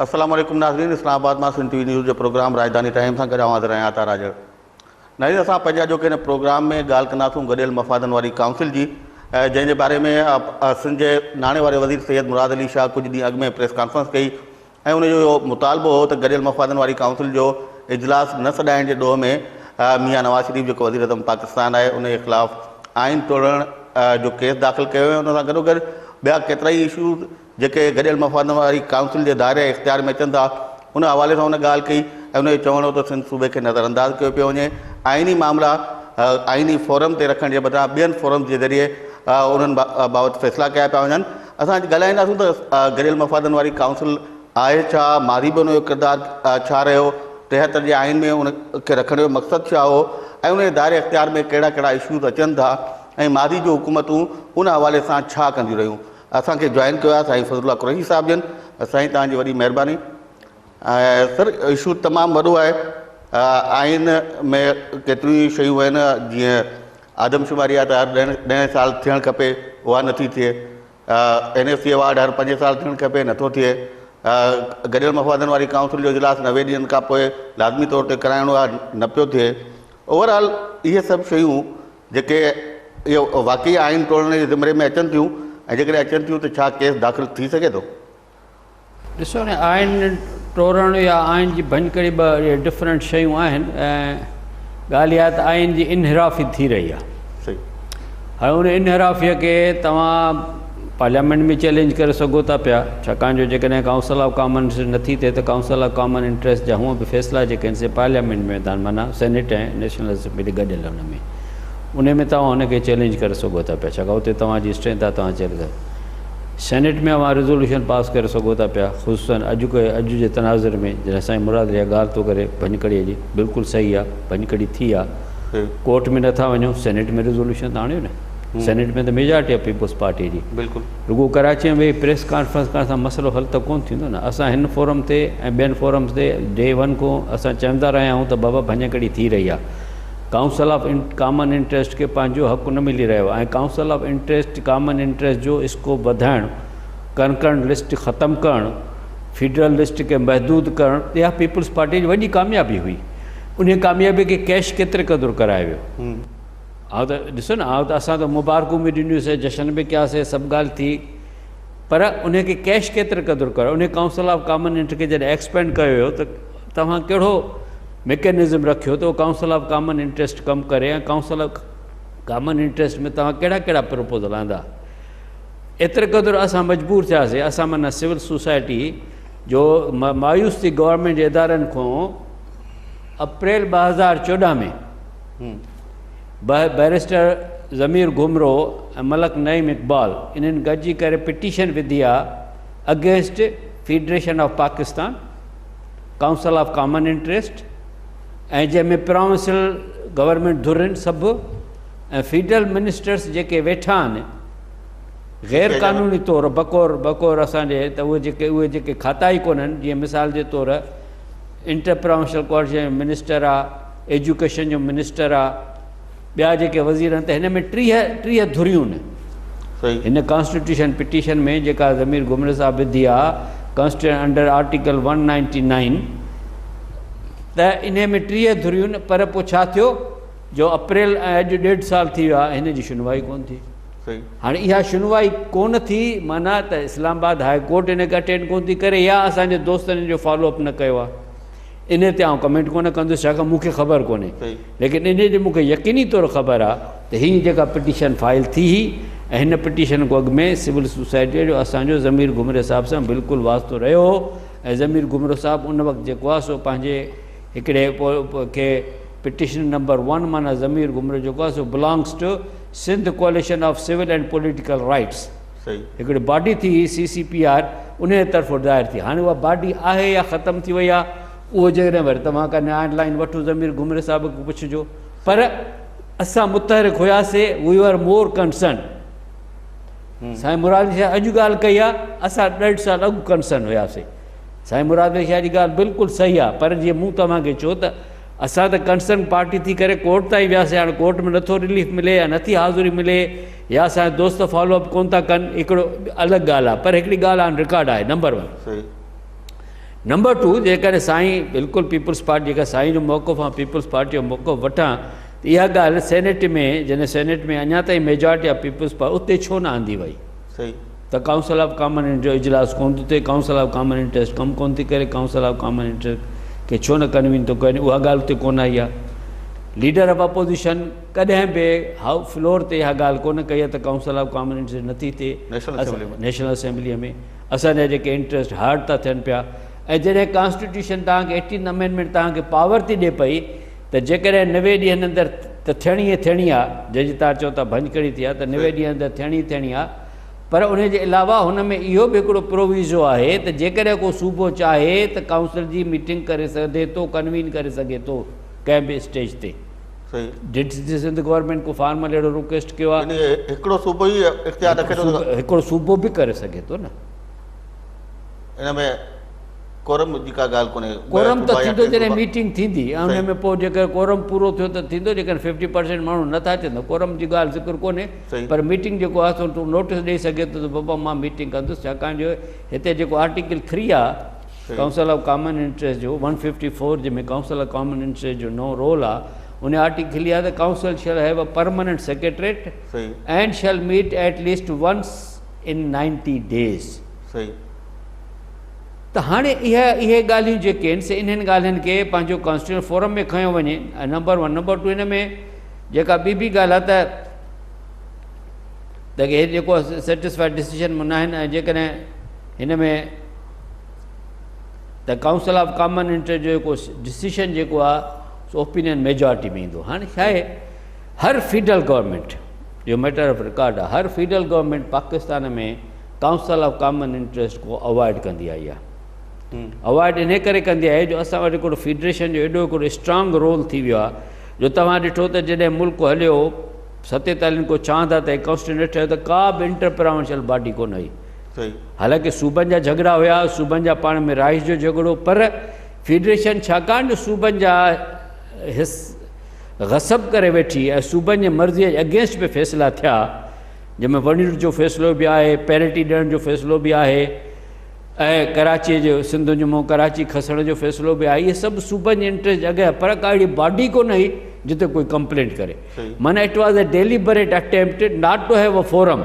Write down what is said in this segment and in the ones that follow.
السلام عليڪم ناظرين اسلام آباد مان سنڌ ٽي وي نيوز جو پروگرام راڄڌاني ٽائيم سان گڏ آئون حاضر آهيان عطا راڄڙ. ناظرين اسان پنهنجي اڄوڪي هن پروگرام ۾ ڳالهه ڪنداسون گڏيل مفادن واري ڪائونسل جي جنهن جي باري ۾ سنڌ جي ناڻي واري وزير سيد مراد علي شاهه ڪجهه ڏينهن اڳ ۾ پريس ڪانفرنس ڪئي ۽ ان جو اهو مطالبو هو ته گڏيل مفادن واري ڪائونسل جو اجلاس نه سڏائڻ جي ڏوهه ۾ ميان نواز شريف جيڪو وزيراعظم پاڪستان آهي ان جي خلاف آئين ٽوڙڻ جو ڪيس داخل ڪيو ويو ان سان گڏوگڏ ٻيا ڪيترائي اشوز جيڪي گڏيل مفادن واري ڪائونسل جي دائري اختيار ۾ اچن ٿا ان حوالي سان هن ڳالهه ڪئي ۽ ان جو چوڻ هو ته سنڌ صوبي کي نظرانداز ڪيو پيو وڃي، آئيني معاملا آئيني فورم تي رکڻ جي بدران ٻين فورمز جي ذريعي انهن بابت فيصلا ڪيا پيا وڃن. اسان اڄ ڳالهائينداسون ته گڏيل مفادن واري ڪائونسل آهي ڇا، ماضي به ان جو ڪردار ڇا رهيو، 73 جي آئين ۾ ان کي رکڻ جو مقصد ڇا هو ۽ ان جي دائري اختيار ۾ ڪهڙا ڪهڙا اشوز اچن ٿا ۽ ماضي جون حڪومتون ان حوالي سان ڇا ڪنديون رهيون. اسان کي جوائن ڪيو آهي سائين فضل الله قريشي صاحب جن سائين توهان جي وڏي مهرباني ۽ سر اشو تمام وڏو آهي آئين ۾ ڪيتريون ئي شيون آهن جيئن آدمشماري آهي ته هر ڏهين سال ٿيڻ کپي اها نٿي ٿئي اين ايف سي ايوارڊ هر پنجين سال ٿيڻ کپي نٿو ٿئي گڏيل مفادن واري ڪائونسل جو اجلاس 90 ڏينهن کان پوء لازمي طور تي ڪرائڻو آهي نه پيو ٿئي اوور آل اهي سڀ شيون جيڪي اهو واقعي آئين ٽوڙڻ جي زمري ۾ اچن ٿيون ۽ جيڪڏهن اچن ٿيون ته ڇا ڪيس داخل ٿي سگهي ٿو؟ ڏسو نه آئين ٽوڙڻ يا آئين جي ڀڃڪڙي ٻه اهي ڊفرنٽ شيون آهن ۽ ڳالهه اها ته آئين جي انحرافي ٿي رهي آهي. صحيح. هاڻي ان انحرافيء کي توهان پارليامينٽ ۾ چئلينج ڪري سگهو ٿا پيا ڇاڪاڻ جو جيڪڏهن ڪائونسل آف ڪامن انٽريسٽ نٿي ٿئي ته ڪائونسل آف ڪامن انٽريسٽ جا هونء به فيصلا جيڪي آهن سي پارليامينٽ ۾ ويندا آهن معنيٰ سينيٽ ۽ نيشنل اسيمبلي گڏيل ان ۾ ان ۾ توهان هن کي چئلينج ڪري سگهو ٿا پيا ڇاڪاڻ اتي توهان جي اسٽرينٿ آهي توهان چئلينج سينيٽ ۾ اوهان ريزولوشن پاس ڪري سگهو ٿا پيا خصوصن اڄ اڄ جي تناظر ۾ جڏهن سائين مراد علي اها ڳالهه ٿو ڪري ڀڃڪڙي جي بلڪل صحيح آهي ڀڃڪڙي ٿي آهي ڪورٽ ۾ نٿا وڃو سينيٽ ۾ ريزولوشن ته آڻيو نه سينيٽ ۾ ته ميجارٽي آهي پيپلز پارٽي جي بلڪل رڳو ڪراچي ۾ ويهي پريس ڪانفرنس ڪرڻ سان مسئلو حل ته ڪونه ٿيندو نه اسان هن فورم تي ۽ ٻين فورمز تي ڊي ون کان اسان چوندا رهيا آهيون ته بابا ڀڃڪڙي ٿي رهي آهي ڪائونسل آف ڪامن انٽريسٽ کي پنهنجو حق نه ملي رهيو آهي ۽ council of interest common interest جو اسڪوپ وڌائڻ ڪنڪرنٽ لسٽ ختم ڪرڻ فيڊرل لسٽ کي محدود ڪرڻ اها پيپلز پارٽي جي وڏي ڪاميابي هئي انهي ڪاميابي کي ڪيش ڪيتري قدر ڪرايو ويو آء ته ڏسو نه آء ته اسان ته مبارڪون به ڏنيون سي جشن به ڪياسي سڀ ڳالهه ٿي پر ان کي ڪيش ڪيتري قدر ڪرايو ان ڪائونسل آف ڪامن انٽ کي جڏهن ايڪسپينڊ ڪيو ويو ته توهان ڪهڙو ميڪنزم رکيو ته اهو ڪائونسل آف ڪامن انٽريسٽ ڪم ڪري ۽ ڪائونسل آف ڪامن انٽريسٽ ۾ توهان ڪهڙا ڪهڙا پروپوزل آندا ايتري قدر اسان مجبور ٿياسي اسان معنيٰ سول سوسائٽي جو مايوس ٿي گورنمينٽ جي ادارن کان اپريل 2014 ۾ بئريسٽر ضمير گهمرو ۽ ملڪ نعيم اقبال انهن گڏجي ڪري پٽيشن وڌي آ against federation of Pakistan council of common interest ۽ جنهن ۾ پراونسل گورنمينٽ ڌرين سڀ ۽ فيڊرل منسٽرس جيڪي ويٺا آهن غير قانوني طور بقور بقور اسان جي ته اهي جيڪي اهي جيڪي کاتا ئي ڪونهن جيئن مثال جي طور انٽر پراونشل ڪوآرڊينيشن جو منسٽر آ، ايجوڪيشن جو منسٽر آ، ٻيا جيڪي وزير آهن ته هن ۾ 30 ڌريون آهن. هن ڪانسٽيٽيوشن پٽيشن ۾ جيڪا ضمير گهمري صاحب وڌي آ ڪانسٽيٽيوشن انڊر آرٽيڪل 199 ته انهي ۾ 30 ڌريون آهن پر پوء ڇا ٿيو جو اپريل ۽ اڄ ڏيڍ سال ٿي ويو آ هن جي شنوائي ڪونه ٿي. هاڻي اها شنوائي ڪونه ٿي معنيٰ ته اسلام آباد هاء ڪورٽ ان کي اٽينڊ ڪونه ٿي ڪري يا اسان جي دوستن ان جو فالو اپ نه ڪيو آهي ان تي آئون ڪمينٽ ڪونه ڪندس ڇاڪاڻ مون کي خبر ڪونهي ليڪن ان جي مون کي يقيني طور خبر آهي ته هي جيڪا پٽيشن فائل ٿي هئي ۽ هن پٽيشن کان اڳ ۾ سول سوسائٽيء جو اسان جو ضمير گهمري صاحب سان بلڪل واسطو رهيو هو ۽ ضمير گهمرو صاحب ان وقت جيڪو آهي سو پنهنجي هڪڙي کي پٽيشن نمبر ون معنيٰ ضمير گهمرو جيڪو آهي سو belongs to Sindh coalition of civil and political rights هڪڙي باڊي ٿي هئي سي سي پي آر انهيء طرفو دائر ٿي هاڻي اها باڊي آهي يا ختم ٿي وئي آهي اهو جيڪڏهن وري توهان ڪا آن لائن وٺو ضمير گهمري صاحب کي پڇجو پر اسان متحرڪ هياسي وي آر مور ڪنسرن سائين مراد علي شاهه اڄ ڳالهه ڪئي آهي اسان ڏيڍ سال اڳ ڪنسرن هياسي سائين مراد علي شاهه جي ڳالهه بلڪل صحيح آهي پر جيئن مون توهان کي چيو ته اسان ته ڪنسرن پارٽي ٿي ڪري ڪورٽ تائين وياسي هاڻي ڪورٽ ۾ نٿو رليف ملي يا نٿي حاضري ملي يا اسان جا دوست فالو اپ ڪون ٿا ڪن هڪڙو الڳ ڳالهه آهي پر هڪڙي ڳالهه آن رڪارڊ آهي نمبر ون نمبر ٽو جيڪڏهن سائين بلڪل پيپلز پارٽي جيڪا سائين جو موقف آ پيپلز پارٽي جو موقف وٺان ته اها ڳالهه سينيٽ ۾ جڏهن سينيٽ ۾ اڃا تائين ميجارٽي آ پيپلز پارٽي اتي ڇو نه آندي وئي صحيح ته ڪائونسل آف ڪامن انٽريسٽ جو اجلاس ڪونه ٿو ٿئي ڪائونسل آف ڪامن انٽريسٽ ڪم ڪونه ٿي ڪري ڪائونسل آف ڪامن انٽريسٽ کي ڇو نه ڪنوين ٿو ڪري اها ڳالهه اتي ڪونه آئي آ ليڊر آف اپوزيشن ڪڏهن به هاء فلور تي اها ڳالهه ڪونه ڪئي آ ته ڪائونسل آف ڪامن انٽريسٽ نٿي ٿئي نيشنل اسيمبليء ۾ اسان جا جيڪي انٽريسٽ هرٽ ٿا ٿين پيا ۽ جڏهن ڪانسٽيٽيوشن توهان کي ايٽينٿ امينڊمينٽ توهان کي پاور ٿي ڏي پئي ته جيڪڏهن 90 ڏينهن اندر ته ٿيڻي ئي ٿيڻي آ جنهن جي توهان چئو ٿا ڀڃڪڙي ٿي آ ته 90 ڏينهن اندر ٿيڻي ئي ٿيڻي آ پر ان جي علاوه هن ۾ اهو به هڪڙو پروويزو آهي ته جيڪڏهن ڪو صوبو چاهي ته ڪائونسل جي ميٽنگ ڪري سگهي ٿو ڪنوين ڪري سگهي ٿو ڪنهن به اسٽيج تي. صحيح. ڊڊ سنڌ گورنمينٽ ڪو فارمل اهڙو رڪويسٽ ڪيو آ. يعني هڪڙو صوبو ئي اختيار رکي ٿو ته. هڪڙو صوبو به ڪري سگهي ٿو نه. ان ۾ ڪورم جي ڪا ڳالهه ڪونهي. ڪورم ته ٿيندو جڏهن ميٽنگ ٿيندي ۽ ان ۾ پوء جيڪڏهن ڪورم پورو ٿيو ته ٿيندو جيڪڏهن ففٽي پرسينٽ ماڻهو نٿا اچن ته ڪورم جي ڳالهه ذڪر ڪونهي پر ميٽنگ جيڪو آهي سو نوٽس ڏئي سگهي ٿو ته بابا مان ميٽنگ ڪندس ڇاڪاڻ جو هتي جيڪو آرٽيڪل ٿري آ ڪائونسل آف ڪامن انٽريسٽ جو ون ففٽي فور جنهن ۾ ڪائونسل آف ڪامن انٽريسٽ جو نئون رول آ ان آرٽيڪل اها ته council shall have a permanent secretariat and shall meet at least once in 90 days. ته هاڻي اها اهي ڳالهيون جيڪي آهن سي انهن ڳالهين کي پنهنجو ڪانسٽيٽيوشنل فورم ۾ کنيو وڃي ۽ نمبر ون نمبر ٽو هن ۾ جيڪا ٻي به ڳالهه آهي ته ته هي جيڪو سيٽسفائيڊ ڊسيشن ۾ ناهن ۽ جيڪڏهن هن ۾ ته ڪائونسل آف ڪامن انٽريسٽ جو جيڪو ڊسيشن جيڪو آهي سو اوپينين ميجارٽي ۾ ايندو. هاڻي ڇا آهي هر فيڊرل گورنمينٽ اهو ميٽر آف رڪارڊ آهي هر federal government Pakistan ۾ council of common interest کو اوائڊ ڪندي آئي آهي. اوائڊ انهي ڪري ڪندي آهي جو اسان وٽ هڪڙو فيڊريشن جو ايڏو هڪڙو اسٽرانگ رول ٿي ويو آهي جو توهان ڏٺو ته جڏهن ملڪ هليو ستيتاليهن کان ڇاهندا تائين ڪانسٽيٽيوشن نه ٺهيو ته ڪا به انٽر پراونشل باڊي ڪونه هئي. حالانڪه صوبن جا جهڳڙا هيا، صوبن جا پاڻ ۾ رهائش جو جهڳڙو، پر فيڊريشن ڇاڪاڻ جو صوبن جا حص غصب ڪري ويٺي ۽ صوبن جي مرضيء جي اگينسٽ به فيصلا ٿيا، جنهن ۾ ون يونٽ جو فيصلو به آهي، پيرٽي ڏيڻ جو فيصلو به آهي ۽ ڪراچيء جو سنڌ جو منهن ڪراچي کسڻ جو فيصلو به آهي، اهي سڀ صوبن جي انٽريسٽ جي اڳيان، پر ڪا اهڙي باڊي ڪونه هئي جتي ڪوئي ڪمپلينٽ ڪري. معنيٰ it was a deliberate attempt not to have a forum.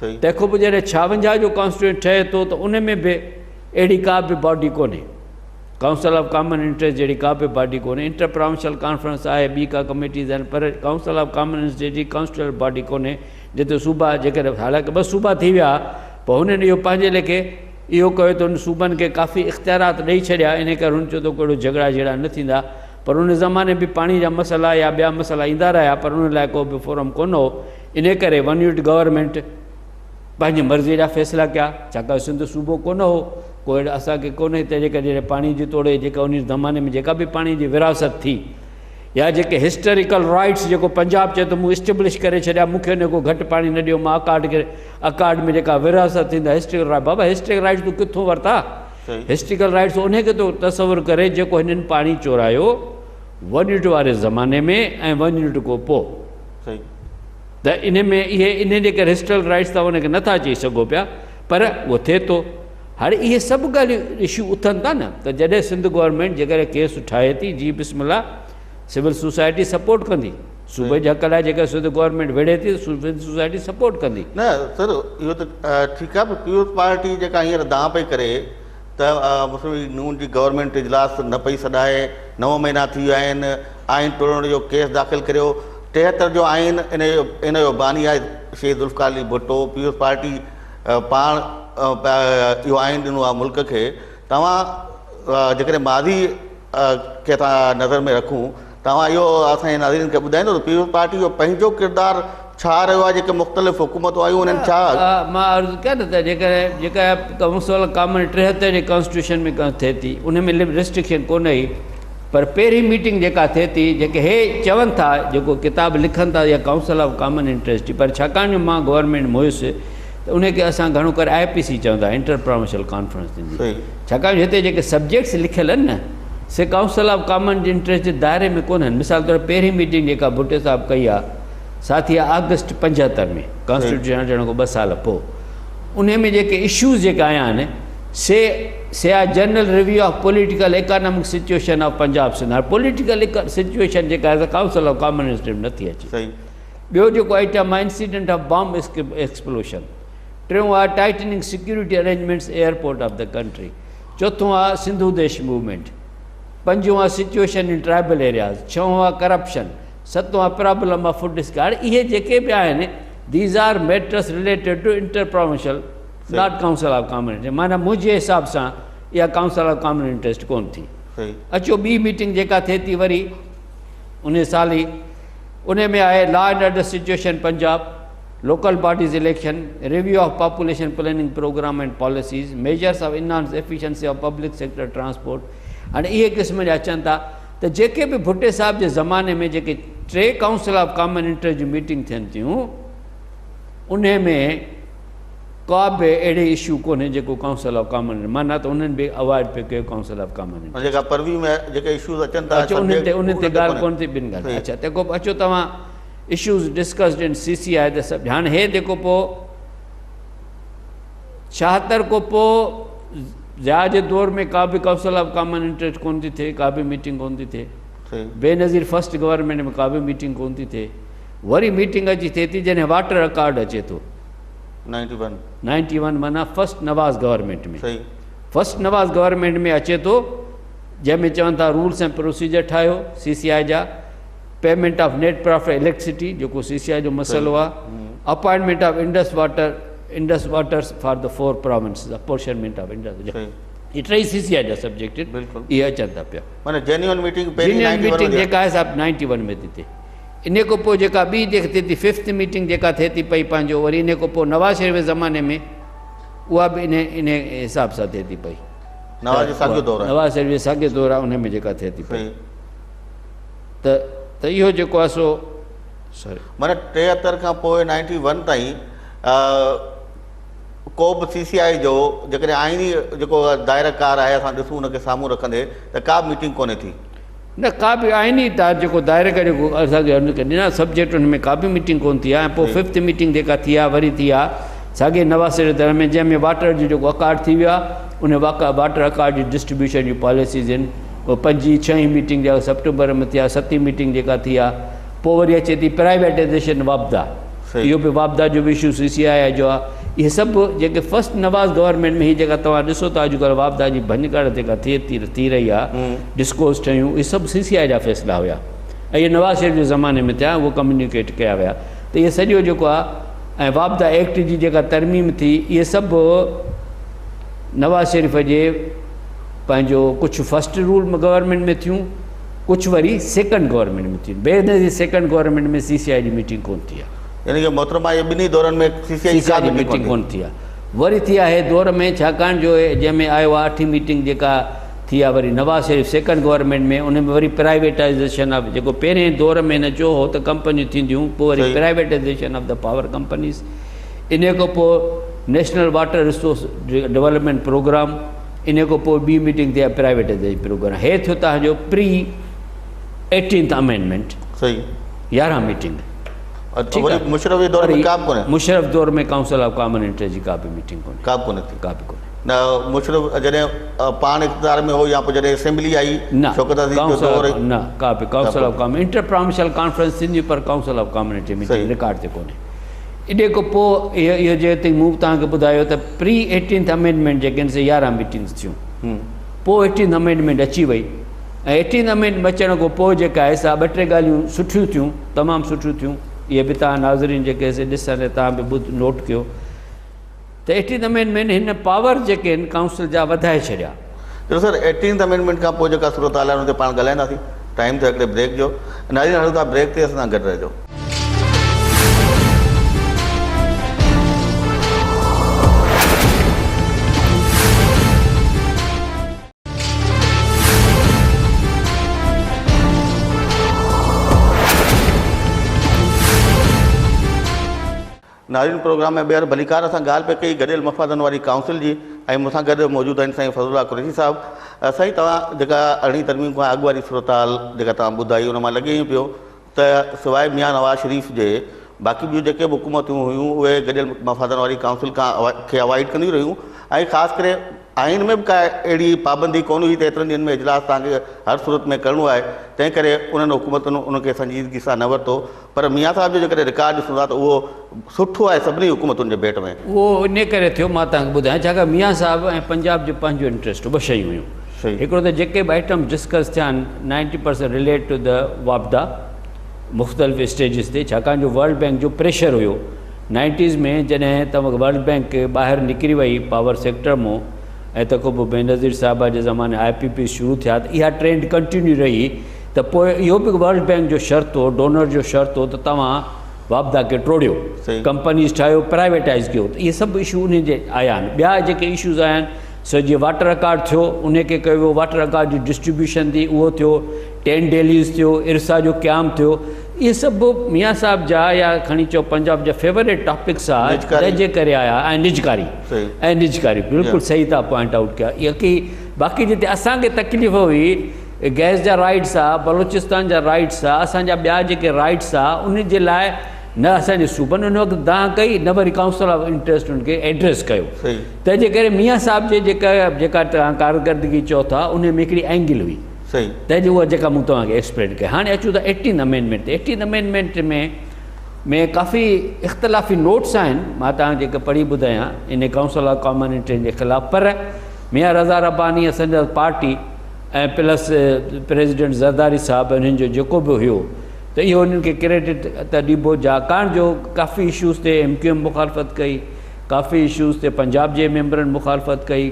تنهن کان پوء جڏهن ڇاونجاهه جو ڪانسٽيٽيوشن ٺهي ٿو ته ان ۾ به اهڙي ڪا به باڊي ڪونهي. ڪائونسل آف ڪامن انٽريسٽ جهڙي ڪا به باڊي ڪونهي. انٽر پراونشل ڪانفرنس آهي، ٻي ڪا ڪميٽيز آهن پر ڪائونسل آف ڪامن انٽريسٽ جهڙي ڪانسٽيٽيوشنل باڊي ڪونهي جتي صوبا جيڪڏهن حالانڪه ٻه صوبا ٿي ويا پر هنن اهو پنهنجي ليکي اهو ڪيو ته انهن صوبن کي ڪافي اختيارات ڏئي ڇڏيا انهي ڪري هنن چيو ته ڪو اهڙو جهڳڙا جهيڙا نه ٿيندا پر ان زماني به پاڻي جا مسئلا يا ٻيا مسئلا ايندا رهيا پر ان لاء ڪو به فورم ڪونه هو انهي ڪري ون يونٽ گورنمينٽ پنهنجي مرضي جا فيصلا ڪيا ڇاڪاڻ سنڌ صوبو ڪونه هو ڪو اهڙو اسان کي ڪونه هتي جيڪا جڏهن پاڻي جي توڙي جيڪا ان زماني ۾ جيڪا به پاڻي جي ورهاست ٿي يا جيڪي هسٽريڪل رائٽس جيڪو پنجاب چئي ٿو مون اسٽيبلش ڪري ڇڏيا مون کي ان کان گهٽ پاڻي نه ڏيو مان اڪارڊ کي اڪارڊ ۾ جيڪا ورهاست ٿيندا هسٽريڪل رائٽ بابا هسٽريڪل رائٽس تون ڪٿون ورتا هسٽريڪل رائٽس ان کي ٿو تصور ڪري جيڪو هنن پاڻي چورايو ون يونٽ واري زماني ۾ ۽ ون يونٽ کان پوء ته ان ۾ اهي انهن جي ڪري هسٽريڪل رائٽس توهان ان کي نٿا چئي سگهو پيا پر اهو ٿئي ٿو هاڻي اهي سڀ ڳالهيون اشو اٿن ٿا نه ته جڏهن سنڌ گورنمينٽ جيڪڏهن ڪيس ٺاهي ٿي جي بسم الله سول سوسائٽي سپورٽ ڪندي صوبي جي حق لاء جيڪڏهن سنڌ گورنمينٽ وڙهي ٿي ته سول سوسائٽي سپورٽ ڪندي. نه سر اهو ته ٺيڪ آهي پر پيپلز پارٽي جيڪا هينئر دانهن پئي ڪري ته مسلم ليگ نون جي گورنمينٽ اجلاس نه پئي سڏائي نو مهينا ٿي ويا آهن آئين ٽوڙڻ جو ڪيس داخل ڪريو 73 جو آئين ان جو باني آهي شهيد ذوالفقار علي ڀٽو پيپلز پارٽي پاڻ اهو آئين ڏنو آهي ملڪ کي توهان جيڪڏهن ماضي کي اسان نظر ۾ رکون توهان اهو اسان جي ناظرين کي ٻڌائيندو ته پيپلز پارٽي جو پنهنجو ڪردار ڇا رهيو آهي جيڪي مختلف حڪومتون آيون انهن ڇا مان عرض ڪيان نه ته جيڪڏهن جيڪا ڪائونسل ڪامن 73 جي ڪانسٽيٽيوشن ۾ ٿئي ٿي ان ۾ ريسٽرڪشن ڪونه هئي پر پهرين ميٽنگ جيڪا ٿئي ٿي جيڪي هي چون ٿا جيڪو ڪتاب لکن ٿا يا ڪائونسل آف ڪامن انٽريسٽ پر ڇاڪاڻ جو مان گورنمينٽ ۾ هيس ته ان کي اسان گهڻو ڪري آء پي سي چوندا انٽر پراونشل ڪانفرنس ٿيندي ڇاڪاڻ جو هتي جيڪي سبجيڪٽس لکيل آهن نه سي ڪائونسل آف ڪامن انٽريسٽ جي دائري ۾ ڪونهن مثال طور پهرين ميٽنگ جيڪا ڀٽي صاحب ڪئي آهي سا ٿي آهي آگسٽ 75 ۾ ڪانسٽيٽيوشن اچڻ کان 2 سال پوء ان ۾ جيڪي اشوز جيڪا آيا آهن سي سي آهي general review of political economic situation of Punjab Sindh. هاڻي پوليٽيڪل سچويشن جيڪا آهي سا ڪائونسل آف ڪامن انٽريسٽ ۾ نٿي اچي. ٻيو جيڪو آئٽم آهي انسيڊنٽ آف بام ايڪسپلوشن، ٽيون آهي tightening security arrangements airport of the country, چوٿون آهي سنڌو ديش موومينٽ، پنجون آهي سچويشن ان ٽرائبل ايرياز، ڇهون آهي ڪرپشن، ستون آهي پرابلم آف فوڊ هاڻي اهي جيڪي به آهن these are matters related to inter provincial not council of common interest, معنيٰ منهنجي حساب سان اها ڪائونسل آف ڪامن انٽريسٽ ڪونه ٿي. اچو ٻي ميٽنگ جيڪا ٿئي ٿي وري ان سال ئي، ان ۾ آهي law and order situation Punjab, local bodies election, review of population planning programme and policies, measures of enhance efficiency of public sector transport. هاڻي اهي قسم جا اچن ٿا ته جيڪي به ڀٽي صاحب جي زماني ۾ جيڪي ٽي council of common interest June meeting ٿين ٿيون انهي ۾ ڪا به اهڙي اشو ڪونهي جيڪو ڪائونسل آف ڪامن انٽريسٽ معنيٰ ته انهن به اوائڊ پئي ڪيو ڪائونسل آف ڪامن انٽريسٽ. جيڪا پروي ۾ جيڪي اشوز اچن ٿا اچو انهن تي انهن تي ڳالهه ڪونه ٿي ٻن ڳالهه اچا تنهن کان پوء اچو توهان issues discussed in C C I ته سڀ هاڻي هي جيڪو پوء 76 کان پوء ضياء جي دور ۾ ڪا به ڪائونسل آف ڪامن انٽريسٽ ڪونه ٿي ٿئي، ڪا به ميٽنگ ڪونه ٿي ٿئي. بينظير فرسٽ گورنمينٽ ۾ ڪا به ميٽنگ ڪونه ٿي ٿئي. وري ميٽنگ اچي ٿئي ٿي جڏهن واٽر اڪارڊ اچي ٿو. 91 معنيٰ first Nawaz government ۾. First Nawaz government ۾ اچي ٿو جنهن ۾ چون ٿا رولس ۽ پروسيجر ٺاهيو سي سي آء جا، payment of net profit electricity جيڪو سي سي آء جو مسئلو آهي، appointment of Indus water Indus waters for the four provinces, apportionment of Indus, هي ٽئي سي سي آء جا سبجيڪٽ آهن، اهي اچن ٿا پيا. معنيٰ جينيون ميٽنگ پهرين جينيون ميٽنگ جيڪا آهي سا 91 ۾ ٿي ٿئي. انهي کان پوء جيڪا ٻي جيڪا ٿئي ٿي ففٿ ميٽنگ جيڪا ٿئي ٿي پئي پنهنجو وري انهي کان پوء نواز شريف جي زماني ۾ اها به انهي انهي حساب سان ٿئي ٿي پئي. نواز جو ساڳيو دور آهي. نواز شريف جو ساڳيو دور آهي انهي ۾ جيڪا ٿئي ٿي پئي. ته ته اهو جيڪو آهي سو سوري. معنيٰ 73 کان پوء 91 تائين ڪو به سي سي آء جو جيڪڏهن آئيني جيڪو دائره ڪار آهي اسان ڏسون ان کي سامهون رکندي ته ڪا به ميٽنگ ڪونهي ٿي. نه ڪا به آئيني تحت جيڪو دائره ڪار جيڪو اسان کي ان کي ڏنا سبجيڪٽ ان ۾ ڪا به ميٽنگ ڪونه ٿي آهي ۽ پوء ففٿ ميٽنگ جيڪا ٿي آهي وري ٿي آهي ساڳي نواز شريف دور ۾ جنهن ۾ واٽر جو جيڪو اڪارڊ ٿي ويو آهي ان واٽر اڪارڊ جي ڊسٽريبيوشن جون پاليسيز آهن پوء پنجين ڇهين ميٽنگ جيڪا سيپٽمبر ۾ ٿي آهي ستين ميٽنگ جيڪا ٿي آهي پوء وري اچي ٿي پرائيويٽائيزيشن واپڊا اهو به واپڊا جو به اشو سي سي آء جو آهي اهي سڀ جيڪي فرسٽ نواز گورنمينٽ ۾ هي جيڪا توهان ڏسو ٿا اڄڪلهه واپڊا جي ڀڃڪڙ جيڪا ٿئي ٿي ٿي رهي آهي ڊسڪوز ٺهيون اهي سڀ سي سي آء جا فيصلا هيا ۽ اهي نواز شريف جي زماني ۾ ٿيا اهو ڪميونيڪيٽ ڪيا ويا ته اهي سڄو جيڪو آهي ۽ واپڊا ايڪٽ جي جيڪا ترميم ٿي اهي سڀ نواز شريف جي پنهنجو ڪجهه فرسٽ رول گورنمينٽ ۾ ٿيون ڪجهه وري سيڪنڊ گورنمينٽ ۾ ٿيون. بينظير سيڪنڊ گورنمينٽ ۾ سي سي آء جي ميٽنگ ڪونه ٿي آهي. يعني ڪه محترمه اهي ٻنهي دورن ۾ سي سي آء جي ڪا به ميٽنگ ڪونه ٿي آهي. وري ٿي آهي دور ۾ ڇاڪاڻ جو جنهن ۾ آيو آهي اٺين ميٽنگ جيڪا ٿي آهي وري نواز شريف سيڪنڊ گورنمينٽ ۾ ان ۾ وري پرائيويٽائيزيشن آف جيڪو پهرين دور ۾ هن چيو هو ته ڪمپنيون ٿينديون پوء وري privatisation of the power companies انهي کان پوء national water resource development programme انهي کان پوء ٻي ميٽنگ ٿي آهي پرائيويٽائيزيشن پروگرام هي ٿيو توهان جو پري ايٽينٿ امينڊمينٽ صحيح 11 ميٽنگ ٺيڪ آهي مشرف جي دور ۾ ڪا به ڪونهي مشرف دور ۾ ڪائونسل آف ڪامن انٽريسٽ جي ڪا به ميٽنگ ڪونهي ڪا به ڪونهي ٿي ڪا به ڪونهي نه مشرف جڏهن پاڻ اقتدار ۾ هو يا پوء جڏهن اسيمبلي آئي شوڪت عزيز جو دور نه ڪا به council of common inter provincial conference ٿيندي پر council of common interest meeting record تي ڪونهي انهيء کان پوء اهو جيئن مون توهان کي ٻڌايو ته پري ايٽينٿ امينڊمينٽ جيڪي آهن سي 11 ميٽنگس ٿيون. پوء ايٽينٿ امينڊمينٽ اچي وئي ۽ ايٽينٿ امينڊمينٽ اچڻ کان پوء جيڪا آهي سا ٻه ٽي ڳالهيون سٺيون ٿيون، تمام سٺيون ٿيون. اهي به توهان ناظرين جيڪي سي ڏسن ۽ توهان به ٻڌ نوٽ ڪيو ته ايٽينٿ امينڊمينٽ هن پاور جيڪي آهن ڪائونسل جا وڌائي ڇڏيا. چلو سر ايٽينٿ امينڊمينٽ کان پوء جيڪا صورتحال آهي ان تي پاڻ ڳالهائينداسين. ٽائيم ٿيو هڪڙي بريڪ جو. ناظرين هلون ٿا بريڪ تي اسان سان گڏ رهجو. ناظرين پروگرام ۾ ٻيهر ڀليڪار اسان ڳالهه پئي ڪئي گڏيل مفادن واري ڪائونسل جي ۽ مون سان گڏ موجود آهن سائين فضل الله قريشي صاحب سائين توهان جيڪا ارڙهين ترميم کان اڳ واري صورتحال جيڪا توهان ٻڌائي ان مان لڳي ائين پيو ته سواء ميان نواز شريف جي باقي ٻيون جيڪي به حڪومتون هيون اهي گڏيل مفادن واري ڪائونسل کان کي اوائڊ ڪنديون رهيون ۽ خاص ڪري آئين ۾ به ڪا اهڙي پابندي ڪونه هئي ته ايترن ڏينهن ۾ اجلاس توهان کي هر صورت ۾ ڪرڻو آهي، تنهن ڪري انهن حڪومتن ان کي سنجيدگي سان نه ورتو. پر ميان صاحب جو جيڪڏهن رڪارڊ ڏسون ٿا ته اهو سٺو آهي سڀني حڪومتن جي ڀيٽ ۾. اهو انهي ڪري ٿيو مان توهان کي ٻڌايان ڇاڪاڻ ميان صاحب ۽ پنجاب جو پنهنجو انٽريسٽ هو ٻه شيون هيون هڪڙو ته جيڪي به آئٽمس ڊسڪس ٿيا آهن ninety percent relate to the واپڊا مختلف اسٽيجز تي ڇاڪاڻ جو ورلڊ بينڪ جو پريشر هيو نائنٽيز ۾ جڏهن ته ورلڊ بينڪ ٻاهر نڪري وئي پاور سيڪٽر مون ۽ تنهن کان پوء بينظير صاحبه جي زماني آء پي پيز شروع ٿيا ته اها ٽرينڊ ڪنٽينيو رهي ته پوء اهو به ورلڊ بينڪ جو شرط هو ڊونر جو شرط هو ته توهان واپڊا کي ٽوڙيو ڪمپنيز ٺاهيو پرائيويٽائز ڪيو ته اهي سڀ اشو انهي جي آيا آهن ٻيا جيڪي اشوز آيا آهن سو جيئن واٽر اڪارڊ ٿيو انهي کي ڪيو ويو واٽر اڪارڊ جي ڊسٽريبيوشن ٿي اهو ٿيو ٽين ڊيليز ٿيو ارسا جو قيام ٿيو اهي سڀ ميان صاحب جا يا کڻي چئو پنجاب جا فيوريٽ ٽاپڪس آ جنهن جي ڪري آيا ۽ نجڪاري ۽ نجڪاري بلڪل صحيح تھا پوائنٽ آئوٽ ڪيا يقي باقي جتي اسان کي تڪليف هئي گئس جا رائٽس آ بلوچستان جا رائٽس آ اسان جا ٻيا جيڪي رائٽس آ ان جي لاء نه اسان جي صوبن ان وقت دانهن ڪئي نه وري ڪائونسل آف انٽرسٽ ان کي ايڊريس ڪيو تنهن جي ڪري ميان صاحب جي جيڪا جيڪا توهان ڪارڪردگي چئو ٿا ان ۾ هڪڙي اينگل هئي تنهن جي اها جيڪا مون توهان کي ايڪسپلين ڪئي. هاڻي اچون ٿا ايٽين امينڊمينٽ تي. ايٽين امينڊمينٽ ۾ ڪافي اختلافي نوٽس آهن، مان توهان کي جيڪي پڙهي ٻڌايان ان ڪائونسل آف ڪامن انٽريسٽ جي خلاف، پر ميان رضا رباني ۽ سندس پارٽي ۽ پلس پريزيڊنٽ زرداري صاحب انهن جو جيڪو به هيو ته اهو انهن کي ڪريڊٽ ته ڏبو ڇاڪاڻ جو ڪافي اشوز تي ايم ڪيو ايم مخالفت ڪئي، ڪافي اشوز تي پنجاب جي ميمبرن مخالفت ڪئي.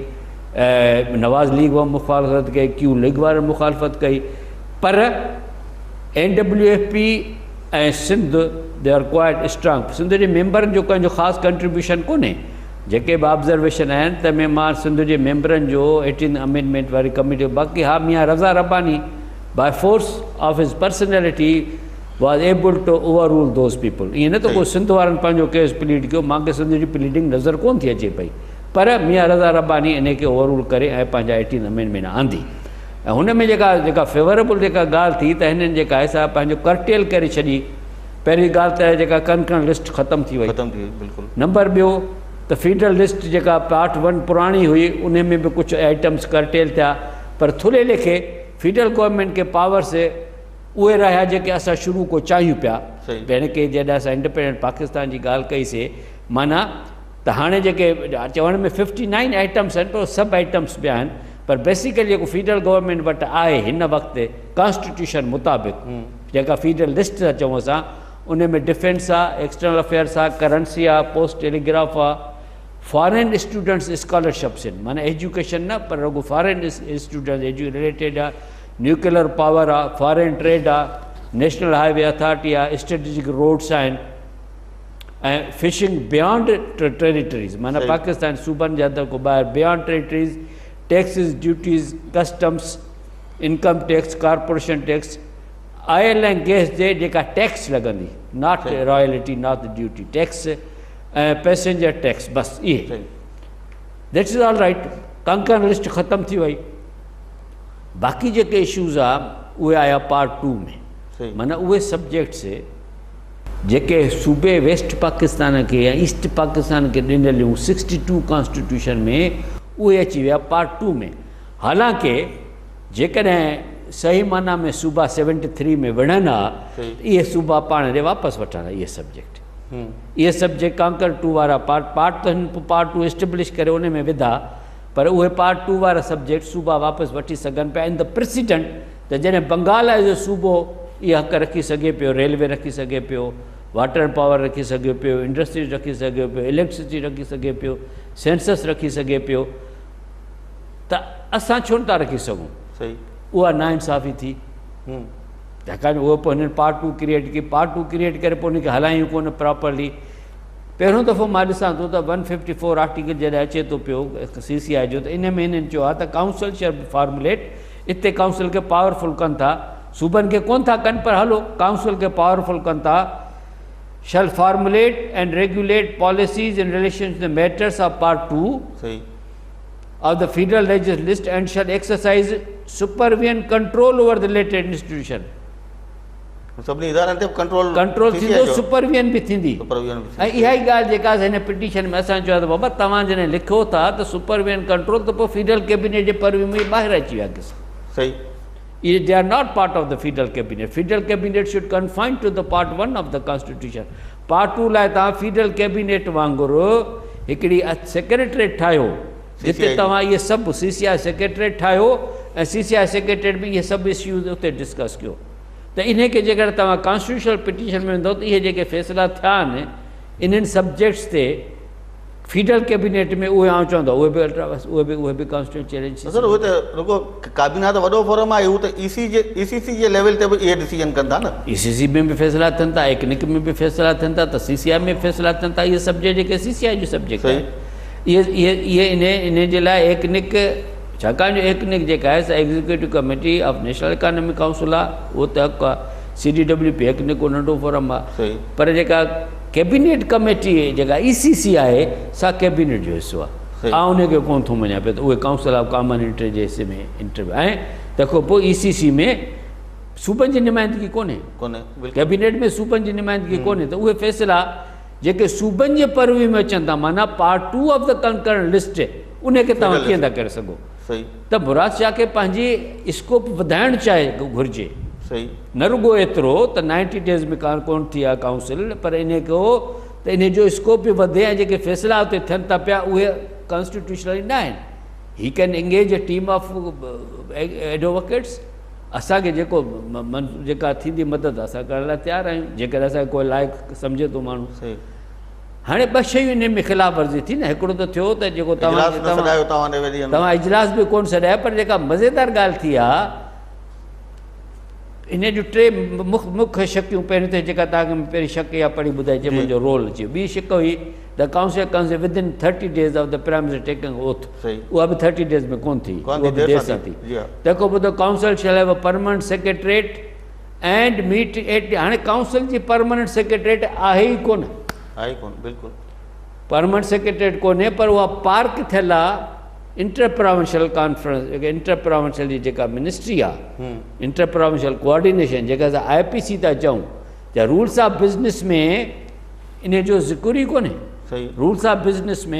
نواز ليگ وارن مخالفت ڪئي، ڪيو ليگ وارن مخالفت ڪئي پر N W F P ۽ Sindh they are quite strong. Sindh جي ميمبرن جو ڪنهن جو خاص ڪنٽريبيوشن ڪونهي، جيڪي به آبزرويشن آهن تنهن ۾ مان سنڌ جي ميمبرن جو ايٽين امينڊمينٽ واري ڪميٽي باقي ها Mian Raza Rabbani by force of his personality was able to overrule those people. ائين نه ته ڪو سنڌ وارن پنهنجو ڪيس پليڊ ڪيو، مان کي سنڌ جي پليڊنگ نظر ڪونه ٿي اچي پئي. پر ميان رضا رباني انهي کي اوور رول ڪري ۽ پنهنجا ايٽين امينڊمينٽ آندي ۽ هن ۾ جيڪا جيڪا فيوربل جيڪا ڳالهه ٿي ته هنن جيڪا آهي سا پنهنجو ڪرٽيل ڪري ڇڏي. پهرين ڳالهه ته جيڪا ڪنڪرنٽ لسٽ ختم ٿي وئي. ختم ٿي وئي بلڪل. نمبر ٻيو ته فيڊرل لسٽ جيڪا پارٽ ون پراڻي هئي انهي ۾ به ڪجهه آئٽمس ڪرٽيل ٿيا پر ٿلهي ليکي فيڊرل گورنمينٽ کي پاورس اهي رهيا جيڪي اسان شروع کان چاهيون پيا. يعني ڪي جڏهن اسان انڊيپينڊنٽ پاڪستان جي ڳالهه ڪئي سي معنيٰ ته هاڻي جيڪي چوڻ ۾ ففٽي نائن آئٽمس آهن پر سب آئٽمس به آهن پر بيسيڪلي جيڪو فيڊرل گورنمينٽ وٽ آهي هن وقت ڪانسٽيٽيوشن مطابق جيڪا فيڊرل لسٽ ٿا چئون اسان ان ۾ ڊفينس آ، ايڪسٽرنل افيئرس آ، ڪرنسي آ، پوسٽ ٽيليگراف آ، فارين اسٽوڊنٽس اسڪالرشپس آهن معنيٰ ايجوڪيشن نه پر رڳو فارين اسٽوڊنٽس ايجو رليٽيڊ آ، نيوڪلر پاور آ، فارين ٽريڊ آ، نيشنل هاء وي اٿارٽي آ، اسٽريٽجڪ روڊس آهن. ۽ فشنگ بيانڊ ٽيريٽريز معنيٰ پاڪستان صوبن جي حد کان ٻاهر beyond territories, taxes, duties, customs, income tax, corporation tax, oil ۽ gas جي جيڪا ٽيڪس لڳندي not royalty not duty tax ۽ passenger tax بس اهي that's is all right. Concurrent list ختم ٿي وئي باقي جيڪي اشوز آ اهي آيا پارٽ ٽو ۾ معنيٰ اهي سبجيڪٽس جيڪي صوبي ويسٽ پاڪستان کي يا ايسٽ پاڪستان کي ڏنل هيون سڪسٽي ٽو ڪانسٽيٽيوشن ۾ اهي اچي ويا پارٽ ٽو ۾ حالانڪه جيڪڏهن صحيح معنيٰ ۾ صوبا سيونٽي ٿري ۾ وڙهن ها ته اهي صوبا پاڻ ڏي واپس وٺن ها اهي سبجيڪٽ اهي سبجيڪٽ ڪانڪر ٽو وارا پارٽ پارٽ ته هن پارٽ ٽو اسٽيبلش ڪري ان ۾ وڌا پر اهي پارٽ ٽو وارا سبجيڪٽ صوبا واپس وٺي سگهن پيا ان دا پريسيڊنٽ ته جڏهن بنگال ايز اي صوبو اهي حق رکي سگهي پيو، ريلوي رکي سگهي پيو، واٽر پاور رکي سگهي پيو، انڊسٽريز رکي سگهي پيو، اليڪٽرسٽي رکي سگهي پيو، سينسس رکي سگهي پيو ته اسان ڇو نٿا رکي سگهون؟ اها ناانصافي ٿي. ڇاڪاڻ جو اهو پوء هنن پارٽ ٽو ڪريئيٽ ڪئي، پارٽ ٽو ڪريئيٽ ڪري پوء ان کي هلايون ڪونه پراپرلي. پهريون دفعو مان ڏسان ٿو ته ون ففٽي فور آرٽيڪل جڏهن اچي ٿو پيو سي سي آء جو ته ان ۾ هنن چيو آهي ته ڪائونسل شل فارموليٽ اتي ڪائونسل کي پاور فل ڪن ٿا صوبن کي ڪون ٿا ڪن پر هلو ڪائونسل کي پاور فل ڪن ٿا shall formulate and regulate policies in relation to the matters of part 2 صحيح of the federal legislative list and shall exercise supervision control over the related institution. سڀني ادارن تي به ڪنٽرول ڪنٽرول ٿيندو، supervision به ٿيندي. ۽ اها ئي ڳالهه جيڪا هن پٽيشن ۾ اسان چيو ته بابا توهان جڏهن لکيو ٿا ته سپرويزن ڪنٽرول ته پوء فيڊرل ڪيبينيٽ جي پرويو ۾ ٻاهر اچي ويا قصا. صحيح. اهي they are not part of the federal cabinet. Federal cabinet should confine to the part 1 of the constitution. Part 2 لاء توهان فيڊرل ڪيبينيٽ وانگر هڪڙي سيڪريٽريٽ ٺاهيو جتي توهان اهي سڀ سي سي آء سيڪريٽريٽ ٺاهيو ۽ سي سي آء سيڪريٽريٽ ۾ اهي سڀ اشوز اتي ڊسڪس ڪيو. ته انهي کي جيڪڏهن توهان ڪانسٽيٽيوشنل پٽيشن ۾ ويندؤ ته اهي جيڪي فيصلا ٿيا آهن انهن سبجيڪٽس تي فيڊرل ڪيبينيٽ ۾ اهي آئون چوندو اهي به الٽرا وائس اهي به اهي به ڪانسٽيٽيوشنل چئلينج ٿي سر اهي ته رڳو ڪابينا ته وڏو فورم آهي هو ته اي سي جي اي سي سي جي ليول تي به اهي ڊسيزن ڪن ٿا نه. اي سي سي ۾ به فيصلا ٿين ٿا، ايڪنڪ ۾ به فيصلا ٿين ٿا ته سي سي آء ۾ به فيصلا ٿين ٿا اهي سبجيڪٽ جيڪي سي سي آء جو سبجيڪٽ آهن اهي اهي اهي انهي انهي جي لاء ايڪنڪ ڇاڪاڻ جو ايڪنڪ جيڪا آهي سا executive committee of national economic council آهي اهو ته حق آهي سي ڊي ڊبليو پي ايڪنڪ ڪو ننڍو فورم آهي پر جيڪا ڪيبينيٽ ڪميٽي جيڪا اي سي سي آهي سا ڪيبينيٽ جو حصو آهي آئون ان کي ڪونه ٿو مڃان پيو ته اهي ڪائونسل آف ڪامن انٽريسٽ جي حصي ۾ انٽر ۽ تنهن کان پوء اي سي سي ۾ صوبن جي نمائندگي ڪونهي ڪيبينيٽ ۾ صوبن جي نمائندگي ڪونهي ته اهي فيصلا جيڪي صوبن جي پروي ۾ اچن ٿا معنيٰ part 2 of the concurrent list ان کي توهان ڪيئن ٿا ڪري سگهو ته مراد شاهه کي پنهنجي اسڪوپ وڌائڻ چاهي گهرجي نه رڳو ايترو ته 90 ڊيز ۾ ڪان ڪون ٿي آهي ڪائونسل پر ان کي ته ان جو اسڪوپ به وڌي ۽ جيڪي فيصلا اتي ٿين ٿا پيا اهي ڪانسٽيٽيوشنلي نه آهن he can engage a team of advocates اسان کي جيڪو جيڪا ٿيندي مدد اسان ڪرڻ لاء تيار آهيون جيڪڏهن اسان کي ڪو لائق سمجهي ٿو ماڻهو هاڻي ٻه شيون انهي ۾ خلاف ورزي ٿي نه هڪڙو ته ٿيو ته جيڪو توهان اجلاس به ڪونه سڏايو پر جيڪا مزيدار ڳالهه ٿي آ انهي جون ٽي مک شڪيون پهريون ته جيڪا توهان کي پهرين شڪ اها پڙهي ٻڌائي جنهن منهنجو رول اچي ويو ٻي شڪ هئي The council council within 30 days of the prime minister taking oath اها به 30 days ۾ ڪونه ٿي اها به دير سان ٿي تنهن کان پوء the council shall have a permanent secretariat and meet at هاڻي ڪائونسل جي پرماننٽ سيڪريٽريٽ آهي ئي ڪونه آهي ئي ڪونه بلڪل پرماننٽ سيڪريٽريٽ ڪونهي پر اها پارڪ ٿيل آهي انٽر پراونشل ڪانفرنس جيڪا انٽر پراونشل جي جيڪا منسٽري آهي انٽر پراونشل ڪوآرڊينيشن جيڪا اسان آء پي سي ٿا چئون ته رولس آف بزنس ۾ ان جو ذڪر ئي ڪونهي. Rules of business ۾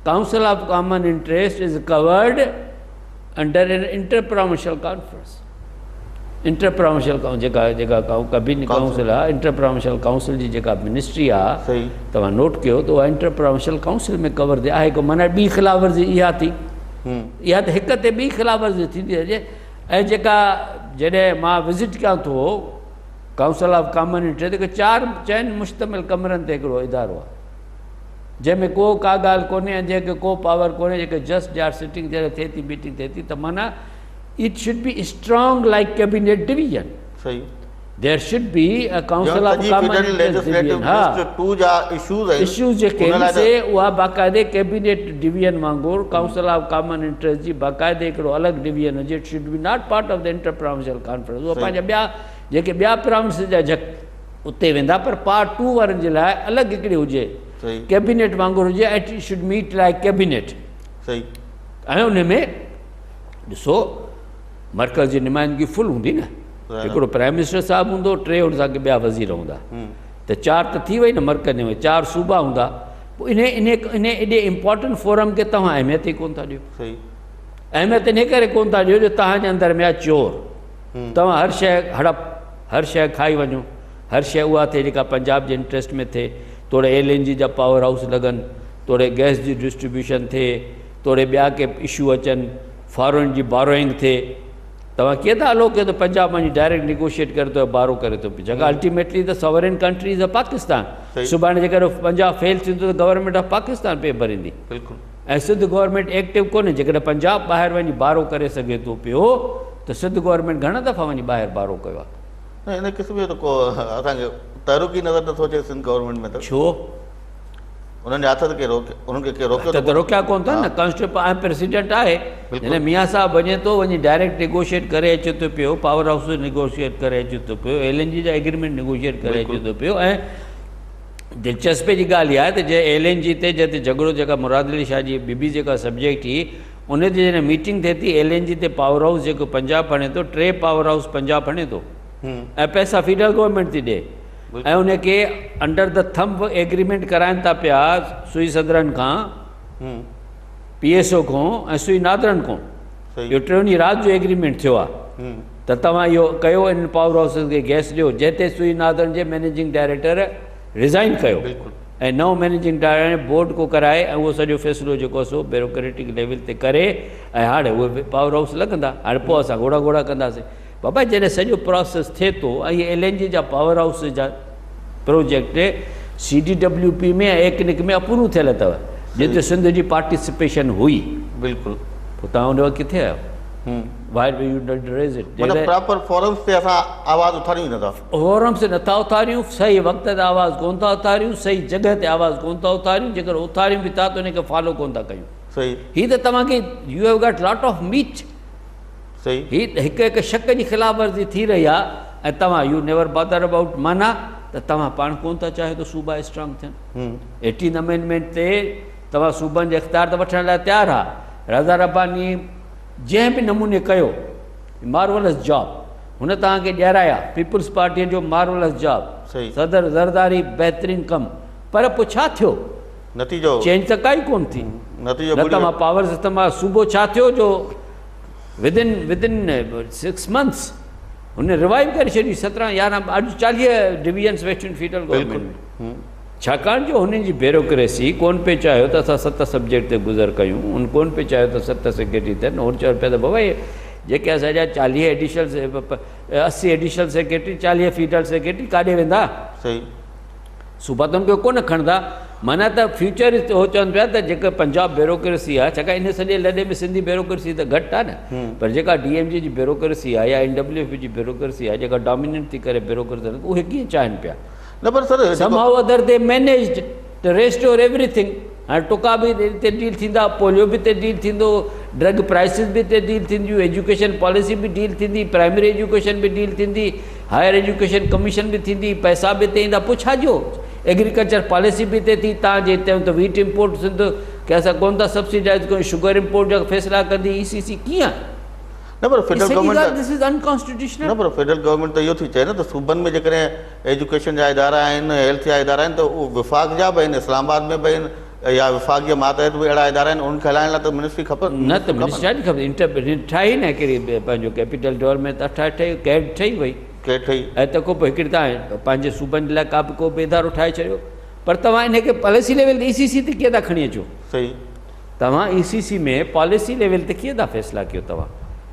council of common interest is covered under an inter provincial conference. Inter provincial جيڪا جيڪا ڪابيني ڪائونسل آهي انٽر پراونشل ڪائونسل جي جيڪا منسٽري آهي توهان نوٽ ڪيو ته اها انٽر پراونشل ڪائونسل ۾ ڪور ٿي آهي معنيٰ ٻي خلاف ورزي اها ٿي اها ته هڪ تي ٻي خلاف ورزي ٿيندي هجي ۽ جيڪا جڏهن مان وزٽ ڪيان ٿو ڪائونسل آف ڪامن انٽريسٽ هڪ چار چئن مشتمل ڪمرن تي هڪڙو ادارو آهي جنهن ۾ ڪو ڪا ڳالهه ڪونهي ۽ جنهن کي ڪو پاور ڪونهي جيڪي جسٽ جار سٽنگ جڏهن ٿئي ٿي ميٽنگ ٿئي ٿي ته معنيٰ it should be strong like cabinet division there should be a council of common interest division ها اشوز جيڪي آهن سي اها باقاعدي ڪيبينيٽ ڊويزن وانگر ڪائونسل آف ڪامن انٽريسٽ جي باقاعدي هڪڙو الڳ ڊويزن هجي it should be not part of the inter provincial conference اها پنهنجا ٻيا جيڪي ٻيا پراونسز جا جڪ اتي ويندا پر پارٽ ٽو وارن جي لاء الڳ هڪڙي هجي ڪيبينيٽ وانگر هجي it should meet like cabinet ۽ ان ۾ ڏسو مرڪز جي نمائندگي فل هوندي نه هڪڙو پرائم منسٽر صاحب هوندو ٽي ان سان ٻيا وزير هوندا ته چار ته ٿي وئي نه مرڪز ۾ چار صوبا هوندا پوء ان ان ان ايڏي امپورٽنٽ فورم کي توهان اهميت ئي ڪون ٿا ڏيو اهميت ان ڪري ڪون ٿا ڏيو جو توهان جي اندر ۾ آ چور توهان هر شيء هڙپ، هر شيء کائي وڃو، هر شيء اها ٿئي جيڪا پنجاب جي انٽريسٽ ۾ ٿئي، توڙي ايل اين جي جا پاور هائوس لڳن، توڙي گئس جي ڊسٽريبيوشن ٿئي، توڙي ٻيا ڪي اشو اچن، فارين جي بارو ٿئي، توهان ڪيئن ٿا الو ڪيو ته پنجاب وڃي ڊائريڪٽ نيگوشيئيٽ ڪري ٿو يا بارو ڪري ٿو، جيڪا الٽيميٽلي ته ساورين ڪنٽري از پاڪستان، سڀاڻي جيڪڏهن پنجاب فيل ٿيندو ته گورنمينٽ آف پاڪستان پئي ڀريندي. ۽ سنڌ گورنمينٽ ايڪٽو ڪونهي، جيڪڏهن پنجاب ٻاهر وڃي بارو ڪري سگهي ٿو پيو ته سنڌ گورنمينٽ گهڻا دفعا وڃي ٻاهر بارو ڪيو آهي. نه ان قسم جو ته ڪو اسان کي تحرڪ ئي نظر نٿو اچي سنڌ گورنمينٽ ۾ ته. ڇو؟ انهن جا هٿ ته ڪير روڪي انهن کي ڪير روڪيو ته روڪيا ڪونه ٿا نه ڪانسٽيٽيوشن ۽ پريزيڊنٽ آهي جڏهن ميان صاحب وڃي ٿو وڃي ڊائريڪٽ نيگوشيئيٽ ڪري اچي ٿو پيو پاور هائوس نيگوشيئيٽ ڪري اچي ٿو پيو ايل اين جي جا ايگريمينٽ نيگوشيئيٽ ڪري اچي ٿو پيو ۽ دلچسپي جي ڳالهه اها آهي ته جنهن ايل اين جي تي جنهن تي جهڳڙو جيڪا مراد علي شاهه جي بي بي جيڪا سبجيڪٽ هئي ان تي جڏهن ميٽنگ ٿئي ٿي ايل اين جي تي پاور هائوس جيڪو پنجاب هڻي ٿو ٽي پاور هائوس پنجاب هڻي ٿو. ۽ پئسا فيڊرل گورنمينٽ ٿي ڏي ۽ ان کي انڊر the ٿمب ايگريمينٽ ڪرائن ٿا پيا سوئي صدرن کان، پي ايس او کان ۽ سوئي نادرن کان. اهو ٽيون ڏينهن رات جو ايگريمينٽ ٿيو آهي ته توهان اهو ڪيو انهن پاور هائوسز کي گئس ڏيو، جنهن تي سوئي نادرن جي مئنيجنگ ڊائريڪٽر ريزائن ڪيو ۽ نئون مئنيجنگ ڊائريڪٽر بورڊ ڪو ڪرائي ۽ اهو سڄو فيصلو جيڪو سو بيوروڪريٽڪ ليول تي ڪري ۽ هاڻي اهي پاور هائوس لڳندا. هاڻي پوء اسان گهوڙا گهوڙا ڪنداسين. بابا جڏهن سڄو پراسيس ٿئي ٿو ۽ اهي ايل اين جي جا پاور هائوسز جا project C D W P ۾ ۽ ECNEC ۾ approve ٿيل اٿو جتي سنڌ جي پارٽيسپيشن هئي. بلڪل. پوء توهان ان وقت ڪٿي آهيو؟ Why do you not raise it? معنيٰ پراپر فورمز تي اسان آواز اٿاريون ئي نٿا. فورمز تي نٿا اٿاريون، صحيح وقت تي آواز ڪونه ٿا اٿاريون، صحيح جڳهه تي آواز ڪونه ٿا اٿاريون، جيڪر اٿاريون به ٿا ته ان کي فالو ڪونه ٿا ڪيون. صحيح. هي ته توهان کي you have got lot of meat. صحيح. هي هڪ هڪ شڪ جي خلاف ورزي ٿي رهي آ ۽ توهان يو نيور بادر ابائوٽ معنيٰ ته توهان پاڻ ڪونه ٿا چاهيو ته صوبا اسٽرانگ ٿين. ايٽين امينڊمينٽ تي توهان صوبن جا اختيار ته وٺڻ لاء تيار ها. رضا رباني جنهن به نموني ڪيو مارولس جاب هن توهان کي ڏيارايا پيپلز پارٽي جو مارولس جاب صدر زرداري بهترين ڪم پر پوء ڇا ٿيو؟ نتيجو چينج ته ڪائي ڪونه ٿي. نتيجو نه توهان پاورز استعمال صوبو ڇا ٿيو جو ودن ودن 6 منٿس هن ريوائيو ڪري ڇڏي 17 11 اڄ 40 ڊويزنس ويٺيون فيڊرل گورنمينٽ ۾. ڇاڪاڻ جو هنن جي بيوروڪريسي ڪونه پئي چاهيو ته اسان 7 سبجيڪٽ تي گذر ڪيون، هن ڪونه پئي چاهيو ته 7 سيڪريٽري ٿين، هن چون پيا ته بابا اهي جيڪي اسان جا 40 additional 80 additional secretary 40 federal secretary ڪاڏي ويندا؟ صحيح. صوبا ته ان کي ڪونه کڻندا، معنيٰ ته فيوچر از هو چون پيا ته جيڪا پنجاب بيوروڪريسي آهي، ڇاڪاڻ ان سڄي لڏي ۾ سنڌي بيوروڪريسي ته گهٽ آهي نه، پر جيڪا ڊي ايم جي جي بيوروڪريسي آهي يا اين ڊبليو ايف جي بيوروڪريسي آهي جيڪا ڊاميننٽ ٿي ڪري بيوروڪريسي اهي ڪيئن چاهين پيا. نه پر sir Somehow other they managed to restore everything. هاڻي ٽڪا به اتي ڊيل ٿيندا، پوليو به اتي ڊيل ٿيندو، ڊرگ پرائسز به اتي ڊيل ٿينديون، ايجوڪيشن پاليسي به ڊيل ٿيندي، پرائمري ايجوڪيشن به ڊيل ٿيندي، هائر ايجوڪيشن ڪميشن به ٿيندي، پئسا به اتي ايندا، پوء ڇا جو؟ ايگريڪلچر پاليسي به اتي ٿي، تان جي اتي ته ويٽ امپورٽ سنڌ کي اسان ڪونه ٿا سبسڊائز ڪيون، شگر امپورٽ جا فيصلا ڪندي اي سي سي ڪيئن؟ نه پر فيڊرل گورنمينٽ ته دس از انڪانسٽيٽيوشنل. نه پر فيڊرل گورنمينٽ ته اهو ٿي چئي نه ته صوبن ۾ جيڪڏهن ايجوڪيشن جا ادارا آهن، هيلٿ جا ادارا آهن ته اهي وفاق جا به آهن، اسلام آباد ۾ به آهن يا وفاق جي ماتحت به اهڙا ادارا آهن انهن کي هلائڻ لاء ته منسٽري کپن. نه ته منسٽري ڇا جي کپي، انٽر ٺاهي نه هڪڙي پنهنجو ڪيپيٽل ڊولپمينٽ ته ٺاهي ٺهي ڪيڊ ٺهي وئي. ڪيڊ ٺهي. ۽ ته ڪو پوء هڪڙي تان پنهنجي صوبن جي لاء ڪا به ڪو به ادارو ٺاهي ڇڏيو پر توهان ان کي پاليسي ليول تي اي سي سي تي ڪيئن ٿا کڻي اچو. صحيح. توهان اي سي سي ۾ پاليسي ليول تي ڪيئن ٿا فيصلا ڪيو توهان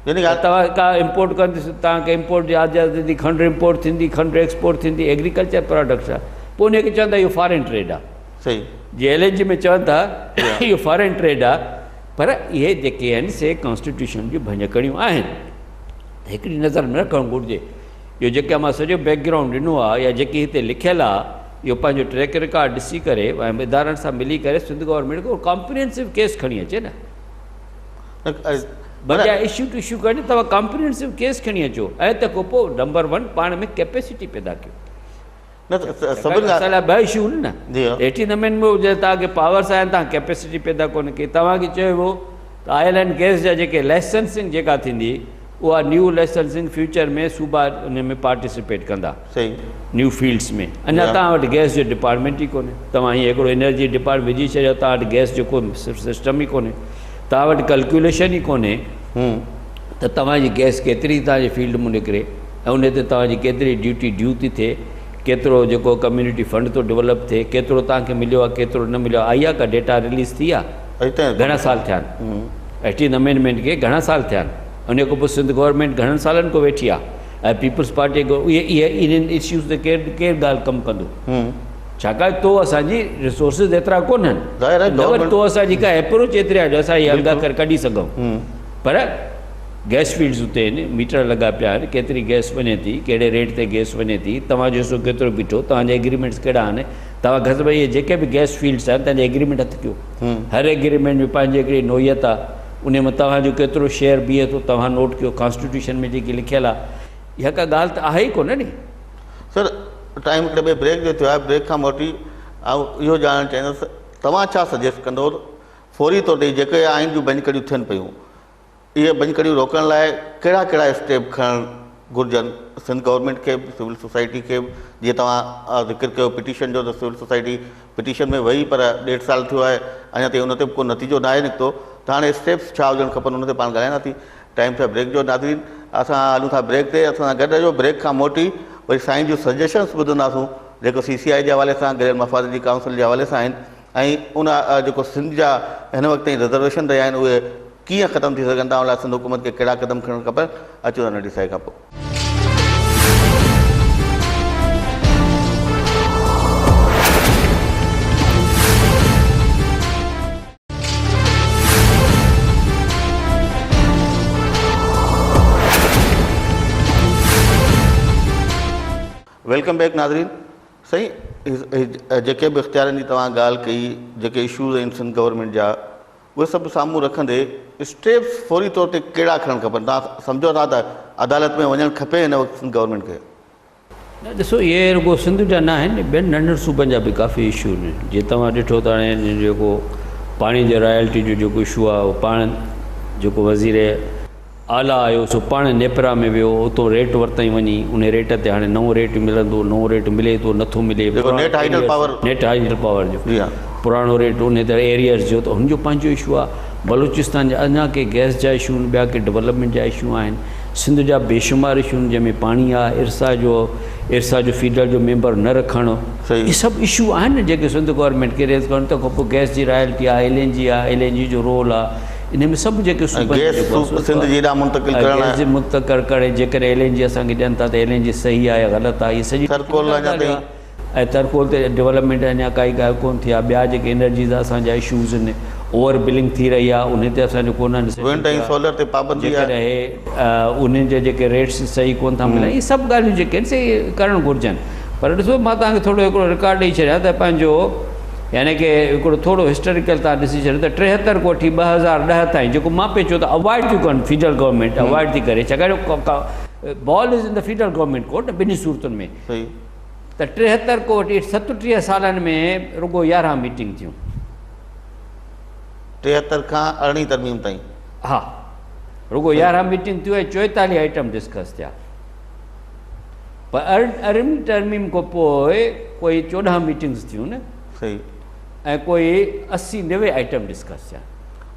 يعني ڳالهه توهان ڪا امپورٽ ڪندي توهان کي امپورٽ جي اجازت ڏني کنڊ امپورٽ ٿيندي کنڊ ايڪسپورٽ ٿيندي ايگريڪلچر پراڊڪٽس آ پوء ان کي چون ٿا اهو فارين ٽريڊ آ صحيح جي ايل اين جي ۾ چون ٿا اهو فارين ٽريڊ آ پر اهي جيڪي آهن سي ڪانسٽيٽيوشن جون ڀڃڪڙيون آهن هڪڙي نظر ۾ رکڻ گهرجي اهو جيڪي مان سڄو بيڪ گرائونڊ ڏنو آ يا جيڪي هتي لکيل آ اهو پنهنجو ٽريڪ رڪارڊ ڏسي ڪري ۽ ادارن سان ملي ڪري سنڌ گورنمينٽ ڪو ڪامپريهنسو ڪيس کڻي اچي نه بجاء اشو ٽو اشو ڪرڻ توهان ڪامپريهنسو ڪيس کڻي اچو ۽ ته کو پوء نمبر 1 پاڻ ۾ ڪيپيسٽي پيدا ڪيو. نه ته سڀن اسان لاء ٻه اشو آهن نه ايٽين امينڊمينٽ ۾ توهان کي پاورس آهن توهان ڪيپيسٽي پيدا ڪونه ڪئي توهان کي چيو ويو ته آئل اينڊ گئس جا جيڪي لائسنسنگ جيڪا ٿيندي اها نيو لائسنسنگ فيوچر ۾ صوبا ان ۾ پارٽيسپيٽ ڪندا نيو فيلڊس ۾ اڃا توهان وٽ گئس جو ڊپارٽمينٽ ئي ڪونهي توهان هي هڪڙو انرجي ڊپارٽمينٽ وجهي ڇڏيو توهان وٽ گئس جو ڪو سسٽم ئي ڪونهي توهان وٽ ڪلڪيوليشن ئي ڪونهي ته توهان جي گئس ڪيتري توهان جي فيلڊ مان نڪري ۽ ان تي توهان جي ڪيتري ڊيوٽي ڊيو ٿي ٿئي ڪيترو جيڪو ڪميونٽي فنڊ ٿو ڊولپ ٿئي ڪيترو توهان کي مليو آهي ڪيترو نه مليو آهي آئي آهي ڪا ڊيٽا رليز ٿي آهي گهڻا سال ٿيا آهن ايٽين امينڊمينٽ کي گهڻا سال ٿيا آهن ان کان پوء سنڌ گورنمينٽ گهڻن سالن کان ويٺي آهي ۽ پيپلز پارٽي اهي اهي انهن اشوز تي ڪير ڪير ڳالهه ڪم ڪندو ڇاڪاڻ تو اسان جي ريسورسز ايترا ڪونهن نه وري تو اسان جي ڪا اپروچ ايتري آهي جو اسان هي انگ اکر ڪڍي سگهون پر گئس فيلڊز اتي آهن ميٽر لڳا پيا آهن ڪيتري گئس وڃي ٿي ڪهڙي ريٽ تي گئس وڃي ٿي توهان جو حصو ڪيترو بيٺو توهان جا ايگريمينٽس ڪهڙا آهن توهان گهر ۾ اهي جيڪي به گئس فيلڊس آهن تنهن جا ايگريمينٽ هٿ ڪيو هر ايگريمينٽ ۾ پنهنجي هڪڙي نوعيت آهي ان ۾ توهان جو ڪيترو شيئر بيهي ٿو توهان نوٽ ڪيو ڪانسٽيٽيوشن ۾ جيڪي لکيل آهي اها ڪا ڳالهه ته آهي ئي ڪونه ني. سر ٽائيم هڪڙي ٻئي بريڪ جو ٿيو آهي بريڪ کان موٽي آئون اهو ڄاڻڻ چاهيندس توهان ڇا سجيسٽ ڪندو فوري طور تي جيڪي آئين جون ڀڃڪڙيون ٿين پيون اهي ڀڃڪڙيون روڪڻ لاء ڪهڙا ڪهڙا اسٽيپ کڻڻ گهرجن سنڌ گورنمينٽ کي به سول سوسائٽي کي به جيئن توهان ذڪر ڪيو پٽيشن جو ته سول سوسائٽي پٽيشن ۾ وئي پر ڏيڍ سال ٿيو آهي اڃا تائين ان تي به ڪو نتيجو ناهي نڪتو ته هاڻي اسٽيپس ڇا هجڻ کپن ان تي پاڻ ڳالهائينداسين ٽائيم ٿيو آهي بريڪ جو ناظرين اسان هلون ٿا بريڪ تي اسان سان گڏ رهجو بريڪ کان موٽي وري سائين جون سجيشنس ٻڌنداسون جيڪو سي سي آء جي حوالي سان گڏيل مفادن جي ڪائونسل جي حوالي سان آهن ۽ ان جيڪو سنڌ جا هن وقت تائين رزرويشن رهيا آهن اهي ڪيئن ختم ٿي سگهن ٿا ان لاء سنڌ حڪومت کي ڪهڙا قدم کڻڻ کپن اچو ته ننڍي سائي کان پوء. Welcome back ناظرين سائين جيڪي به اختيارن جي توهان ڳالهه ڪئي جيڪي اشوز آهن سنڌ گورنمينٽ جا اهي سڀ سامهون رکندي اسٽيپس فوري طور تي ڪهڙا کڻڻ کپن توهان سمجهو ٿا ته عدالت ۾ وڃڻ کپي هن وقت سنڌ گورنمينٽ کي؟ نه ڏسو اهي رڳو سنڌ جا نه آهن ٻين ننڍن صوبن جا به ڪافي اشو آهن جي توهان ڏٺو ته هاڻي جيڪو پاڻي جي رائلٽي جو جيڪو اشو آهي اهو پاڻ جيڪو وزير اعليٰ آيو سو پاڻ نيپرا ۾ ويو اتو ريٽ ورتائين وڃي ان ريٽ تي هاڻي نئون ريٽ ملندو نئون ريٽ ملي ٿو نٿو ملي جيڪو net hydel power net hydel power جو جي ها پراڻو ريٽ ان تي ايريئرز جو ته هن جو پنهنجو اشو آهي بلوچستان جا اڃا ڪي گئس جا اشو آهن ٻيا ڪي ڊولپمينٽ جا اشو آهن سنڌ جا بيشمار اشو آهن جنهن ۾ پاڻي آ ارسا جو ارسا جو فيڊر جو ميمبر نه رکڻ اهي سڀ اشو آهن نه جيڪي سنڌ گورنمينٽ کي ريز ڪرڻ تنهن کان پوء گئس جي رائلٽي آ ايل اين جي آ ايل اين جي جو رول آ ان ۾ سڀ جيڪي صوبن گئس سنڌ جي ڏانهن منتقل ڪرڻ گئس جي منتقل ڪرڻ جيڪڏهن ايل اين جي اسان کي ڏين ٿا ته ايل اين جي صحيح آ يا غلط آ اهي سڄي ٿرڪول اڃا تائين ۽ ٿرڪول تي ڊولپمينٽ اڃا ڪائي ڳالهه ڪونه ٿي آهي ٻيا جيڪي انرجي جا اسان جا اشوز آهن اوور بلنگ ٿي رهي آهي انهي تي اسان جو ڪونه ونڊ ۽ سولر تي پابندي آهي جيڪڏهن انهن جا جيڪي ريٽس صحيح ڪونه ٿا ملن اهي سڀ ڳالهيون جيڪي آهن سي ڪرڻ گهرجن پر ڏسو مان توهان کي ٿورو هڪڙو رڪارڊ ڏئي ڇڏيان ته پنهنجو يعني ڪي هڪڙو ٿورو هسٽوريڪل تان ڏسي ڇڏيو ته 73 کان وٺي 2010 تائين جيڪو مان پئي چيو ته اوائڊ ٿيون ڪن فيڊرل گورنمينٽ اوائڊ ٿي ڪري ڇاڪاڻ جو ball is in the federal government court ٻنهي صورتن ۾ صحيح ته 73 کان وٺي 37 سالن ۾ رڳو 11 ميٽنگ ٿيون. 73 کان ارڙهين ترميم تائين. ها رڳو 11 ميٽنگ ٿيون ۽ 44 آئٽم ڊسڪس ٿيا پر ارڙهين ترميم کان پوء ڪوئي 14 ميٽنگز ٿيون نه صحيح ۽ ڪوئي 80 90 آئٽم ڊسڪس ٿيا.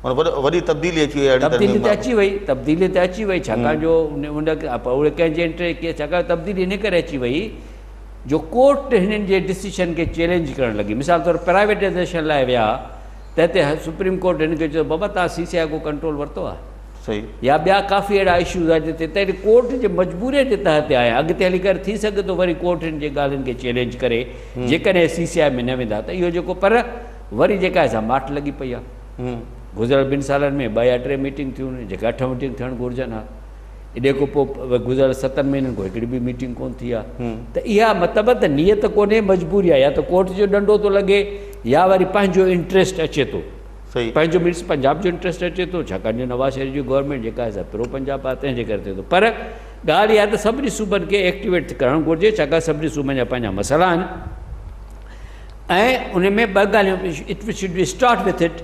معنيٰ وڏي تبديلي اچي وئي ارڙهين ترميم تبديلي ته اچي وئي تبديلي ته اچي وئي ڇاڪاڻ جو ان اهي ڪنهن جي انٽري ڇاڪاڻ تبديلي ان ڪري اچي وئي جو ڪورٽ هنن جي ڊسيشن کي چئلينج ڪرڻ لڳي مثال طور پرائيويٽائيزيشن لاء ويا تنهن تي سپريم ڪورٽ هن کي چيو بابا توهان سي سي آء ڪو ڪنٽرول ورتو آهي صحيح يا ٻيا ڪافي اهڙا اشوز آهن جتي تنهن ڪورٽ جي مجبوري جي تحت آيا اڳتي هلي ڪري ٿي سگهي ٿو وري ڪورٽ هن جي ڳالهين کي چئلينج ڪري جيڪڏهن سي سي آء ۾ نه ويندا ته اهو جيڪو پر وري جيڪا آهي سا ماٺ لڳي پئي آهي گذريل ٻن سالن ۾ ٻه يا ٽي ميٽنگ ٿيون جيڪا اٺ ميٽنگ ٿيڻ گهرجن ها ايڏي کان پوء گذريل ستن مهينن کان هڪڙي به ميٽنگ ڪونه ٿي آهي ته اها مطلب ته نيت ڪونهي مجبوري آهي يا ته ڪورٽ جو ڏنڊو ٿو لڳي يا وري پنهنجو انٽريسٽ اچي ٿو پنهنجو مينس پنجاب جو انٽريسٽ اچي ٿو ڇاڪاڻ جو نواز شريف جي گورنمينٽ جيڪا آهي سا پرو پنجاب آهي تنهن جي ڪري ٿئي ٿو پر ڳالهه اها ته سڀني صوبن کي ايڪٽيويٽ ڪرڻ گهرجي ڇاڪاڻ سڀني صوبن جا پنهنجا مسئلا آهن ۽ ان ۾ ٻه ڳالهيون it should be start with it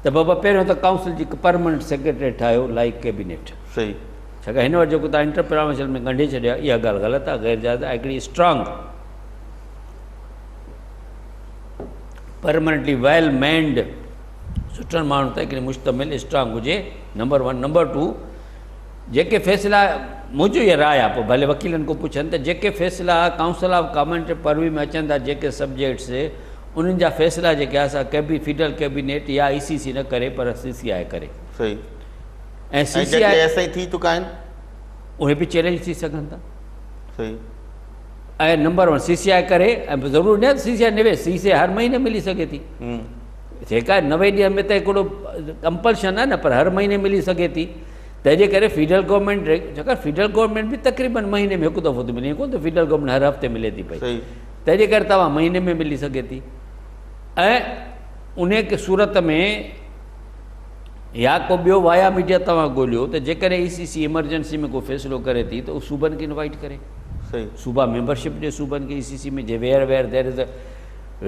ته بابا پهريون ته ڪائونسل جي هڪ پرماننٽ سيڪريٽري ٺاهيو لائيڪ ڪيبينيٽ. صحيح. ڇاڪاڻ هن وقت جيڪو توهان انٽر پراونشل ۾ ڳنڍي ڇڏيو آهي اها ڳالهه غلط آهي غير جائز آهي هڪڙي اسٽرانگ پرماننٽلي ويل مينڊ سٺن ماڻهن تي هڪڙي مشتمل اسٽرانگ هجي نمبر ون نمبر ٽو جيڪي فيصلا منهنجو اها راء آهي پوء ڀلي وڪيلن کان پڇن ته جيڪي فيصلا ڪائونسل آف ڪامنٽ پروي ۾ اچن ٿا جيڪي سبجيڪٽس انهن جا فيصلا جيڪي آهي سا ڪيبي فيڊرل ڪيبينيٽ يا اي سي سي نه ڪري پر سي سي آء ڪري. صحيح. ۽ سي سي آء ۽ جيڪي ايس I ٿي چڪا آهن اهي به چئلينج ٿي سگهن ٿا. صحيح. ۽ نمبر ون سي سي آء ڪري ۽ ضروري نه سي سي آء نوي سي سي آء هر مهيني ملي سگهي ٿي. جيڪا 90 ڏينهن ۾ ته هڪڙو ڪمپلشن آهي نه پر هر مهيني ملي سگهي ٿي. تنهن جي ڪري فيڊرل گورنمينٽ ڇاڪاڻ فيڊرل گورنمينٽ به تقريبن مهيني ۾ هڪ دفعو ٿي ملي ائين ڪونه ته فيڊرل گورنمينٽ هر هفتي ملي ٿي پئي. صحيح. تنهن جي ڪري توهان مهيني ۾ ملي سگهي ٿي ۽ ان صورت ۾ يا ڪو ٻيو وايا ميڊيا توهان ڳوليو ته جيڪڏهن اي سي سي ايمرجنسي ۾ ڪو فيصلو ڪري ٿي ته اهو صوبن کي انوائٽ ڪري صحيح صوبا ميمبرشپ ڏي صوبن کي اي سي سي ۾ جي where where there is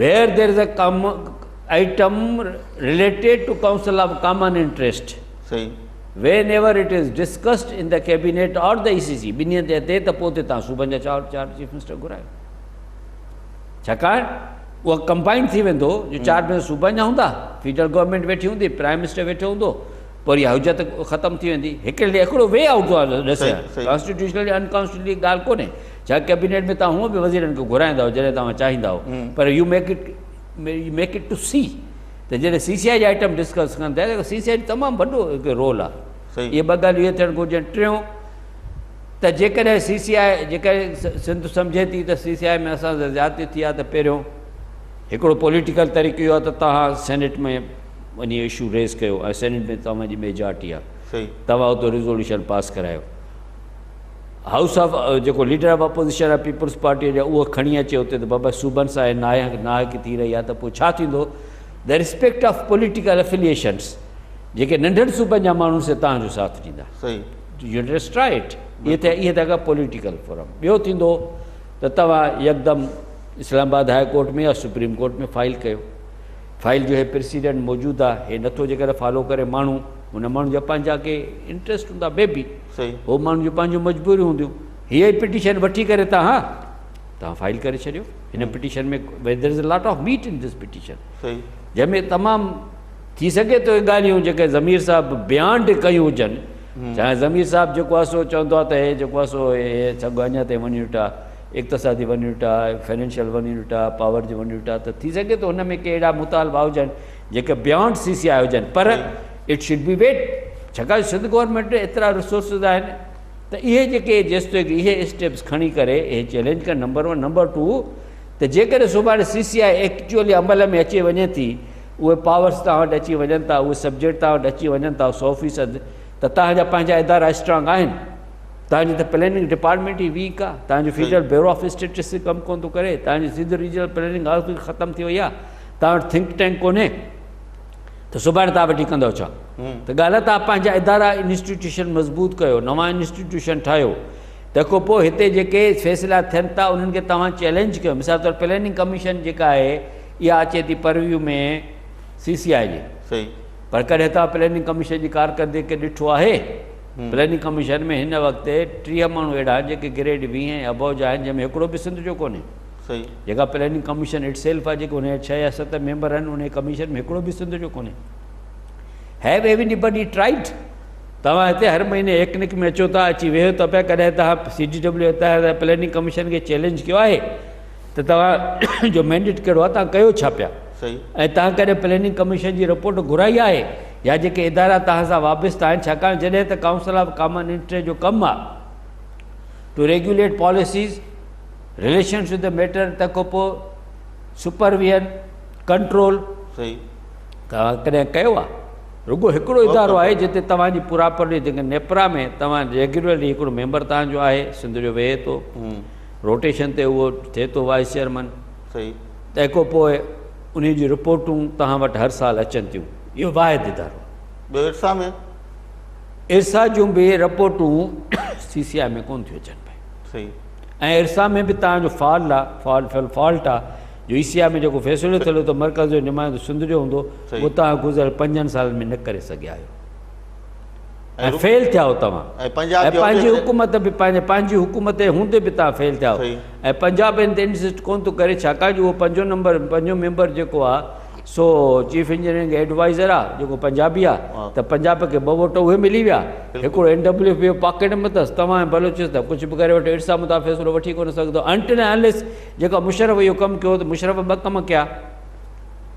where there is a come item related to council of common interest صحيح Whenever it is discussed in the cabinet or the E C C ٻنهي تي تي ته پوء اتي توهان صوبن جا چار چار چيف منسٽر گهرايو ڇاڪاڻ اها ڪمبائنڊ ٿي ويندو جو چار ۾ صوبن جا هوندا فيڊرل گورنمينٽ ويٺي هوندي پرائم منسٽر ويٺو هوندو پوء اها حجت ختم ٿي ويندي هڪڙي هڪڙو وي آئوٽ ٿو ڏسي ڪانسٽيٽيوشنل يا انڪانسٽيٽيوشنل ڳالهه ڪونهي ڇا ڪيبينيٽ ۾ توهان هونء به وزيرن کي گهرائيندا آهيو جڏهن توهان چاهيندا آهيو پر you make it make it to see ته جڏهن سي سي آء جا آئٽم ڊسڪس ڪن ٿا ته سي سي آء جو تمام وڏو هڪ رول آهي اهي ٻه ڳالهيون اهي ٿيڻ گهرجن ٽيون ته جيڪڏهن سي سي آء جيڪڏهن سنڌ سمجهي ٿي ته سي سي آء ۾ اسان سان زيادتي ٿي آهي ته پهريون هڪڙو پوليٽيڪل طريقو اهو آهي ته توهان سينيٽ ۾ وڃي اشو ريز ڪيو ۽ سينيٽ ۾ توهان جي ميجارٽي آهي توهان اتو ريزوليوشن پاس ڪرايو هائوس آف جيڪو ليڊر آف اپوزيشن آهي پيپلز پارٽي جو اهو کڻي اچي اتي ته بابا صوبن سان هي ناحق ناحقي ٿي رهي آهي ته پوء ڇا ٿيندو the respect of political affiliations جيڪي ننڍن صوبن جا ماڻهو سي تان جو ساٿ ڏيندا صحيح يو جسٽ ٽرائي it اهي ته اهي ته پوليٽيڪل فورم ٻيو ٿيندو ته توهان يڪدم اسلام آباد هاء ڪورٽ ۾ يا سپريم ڪورٽ ۾ فائل ڪيو فائل جو هي پريسيڊنٽ موجود آهي هي نٿو جيڪڏهن فالو ڪري ماڻهو ان ماڻهو جا پنهنجا ڪي انٽريسٽ هوندا مي بي هو ماڻهن جون پنهنجون مجبوريون هونديون هيء ئي پٽيشن وٺي ڪري توهان توهان فائل ڪري ڇڏيو هن petition ۾ there is a lot of meat in this petition جنهن ۾ تمام ٿي سگهي ٿو ڳالهيون جيڪي ضمير صاحب بيانڊ ڪيون هجن چاهي ضمير صاحب جيڪو آهي سو چوندو آهي ته هي جيڪو آهي سو هي سڀ اڃا تائين ون يونٽ آهي اقتصادي ون يونٽ آهي فائنينشل ون يونٽ آهي پاور جي ون يونٽ آهي ته ٿي سگهي ٿو هن ۾ ڪي اهڙا مطالبا هجن جيڪي بيانڊ سي سي آء هجن پر it should be wait ڇاڪاڻ جو سنڌ گورنمينٽ وٽ ايترا ريسورسز آهن ته اهي جيڪي جيستائين اهي اسٽيپس کڻي ڪري اهي چئلينج ڪن نمبر ون نمبر ٽو ته جيڪڏهن سڀاڻي سي سي آء ايڪچوئلي عمل ۾ اچي وڃي ٿي اهي پاورس توهان وٽ اچي وڃن ٿا اهي سبجيڪٽ توهان وٽ اچي وڃن ٿا 100% ته توهان جا پنهنجا ادارا اسٽرانگ آهن توهان جي ته پلاننگ ڊپارٽمينٽ ئي ويڪ آهي توهان جو فيڊرل بيورو آف اسٽيٽسٽڪس ڪم ڪونه ٿو ڪري توهان جي سنڌ ريجنل پلاننگ آفيس ختم ٿي وئي آهي توهان وٽ ٿنڪ ٽينڪ ڪونهي ته سڀاڻي توهان ويٺي ڪندؤ ڇا؟ ته ڳالهه توهان پنهنجا ادارا انسٽيٽيوشن مضبوط ڪيو، نوان انسٽيٽيوشن ٺاهيو، تنهن کان پوء هتي جيڪي فيصلا ٿين ٿا انهن کي توهان چئلينج ڪيو. مثال طور پلاننگ ڪميشن جيڪا آهي اها اچي ٿي پرويو ۾ سي سي آء جي پر ڪڏهن توهان پلاننگ ڪميشن جي ڪارڪردگي کي ڏٺو آهي؟ پلاننگ ڪميشن ۾ هن وقت 30 ماڻهو اهڙا آهن جيڪي گريڊ 20 ۽ ابو جا آهن جنهن ۾ هڪڙو به سنڌ جو ڪونهي. جيڪا پلاننگ ڪميشن it self آهي جيڪي ان جا 6 يا 7 ميمبر آهن ان ڪميشن ۾ هڪڙو به سنڌ جو ڪونهي. هيو ايني بڊي ٽرائيڊ توهان هتي هر مهيني ايڪنڪ ۾ اچو ٿا اچي ويهو ٿا پيا ڪڏهن توهان سي ڊي ڊبليو هتان پلاننگ ڪميشن کي چئلينج ڪيو آهي ته توهان جو مينڊيٽ ڪهڙو آهي توهان ڪيو ڇا پيا ۽ توهان ڪڏهن پلاننگ ڪميشن جي رپورٽ گهرائي آهي يا جيڪي ادارا توهان سان وابسته آهن ڇاڪاڻ جڏهن ته ڪائونسل آف ڪامن انٽريسٽ جو ڪم آهي to regulate policies relations with the matter تنهن کان پوء سپرويئن ڪنٽرول صحيح توهان ڪڏهن ڪيو آهي رڳو هڪڙو ادارو آهي جتي توهان جي پراپرلي جيڪي نيپرا ۾ توهان ريگيولرلي هڪڙو ميمبر توهان جو آهي سنڌ جو ويهي ٿو روٽيشن تي اهو ٿئي ٿو وائيس چيئرمن صحيح تنهن کان پوء انهي جون رپورٽون توهان وٽ هر سال اچن ٿيون اهو واحد ادارو آهي ٻيو ارسا ۾ ارسا جون به رپورٽون سي سي آء ۾ ڪونه ٿيون اچن پيون صحيح ۽ ارسا ۾ به توهان جو فال آ فال فالٽ آ جو اي سي آء ۾ جيڪو فيصلو ٿيل هو ته مرڪز جو نمائندو سنڌ جو هوندو اهو توهان گذريل 5 سالن ۾ نه ڪري سگهيا آهيو ۽ فيل ٿيا آهيو توهان ۽ پنهنجي حڪومت به پنهنجي پنهنجي حڪومت هوندي به توهان فيل ٿيا آهيو ۽ پنجاب ان تي انسسٽ ڪونه ٿو ڪري ڇاڪاڻ جو اهو پنجون نمبر پنجون ميمبر جيڪو آ سو چيف انجنيئرنگ ايڊوائزر آ جيڪو پنجابي آ ته پنجاب کي ٻه ووٽ اهي ملي ويا هڪڙو اين ڊبليو پي پاڪيٽ ۾ اٿس توهان ۽ بلوچستان ڪجهه به ڪري وٺو ارسا متان فيصلو وٺي ڪونه سگهندو انٽل ۽ انليس جيڪا مشرف اهو ڪم ڪيو ته مشرف ٻه ڪم ڪيا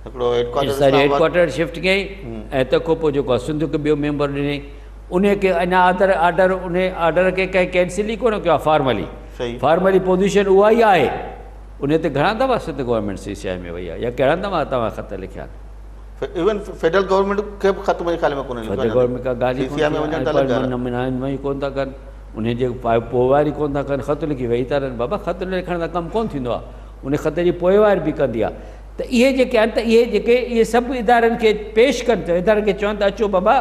هڪڙو هيڊ ڪوارٽر ارسا جو هيڊ ڪوارٽر شفٽ ڪيائين ۽ تنهن کان پوء جيڪو آ سنڌ کي ٻيو ميمبر ڏنائين ان کي اڃا آدر آرڊر ان آرڊر کي ڪنهن ڪينسل ئي ڪونه ڪيو آ فارملي فارملي پوزيشن اها ئي آهي انهيء تي گهڻا دفعا سنڌ گورنمينٽ سي سي آء ۾ وئي آهي يا ڪهڙا دفعا توهان خط لکيا آهن؟ ايون فيڊرل گورنمينٽ کي به خط منهنجي خيال ۾ ڪونه لکيو فيڊرل گورنمينٽ ڪا ڳالهه ئي ڪونه ٿي آهي ۽ ڪونه ٿا ڪن انهيء جي پوئواري ڪونه ٿا ڪن خط لکي ويهي ٿا رهن بابا خط لکڻ سان ڪم ڪونه ٿيندو آهي ان خط جي پوئواري به ڪندي آهي ته اهي جيڪي آهن ته اهي جيڪي اهي سڀ ادارن کي پيش ڪن ته ادارن کي چون ته اچو بابا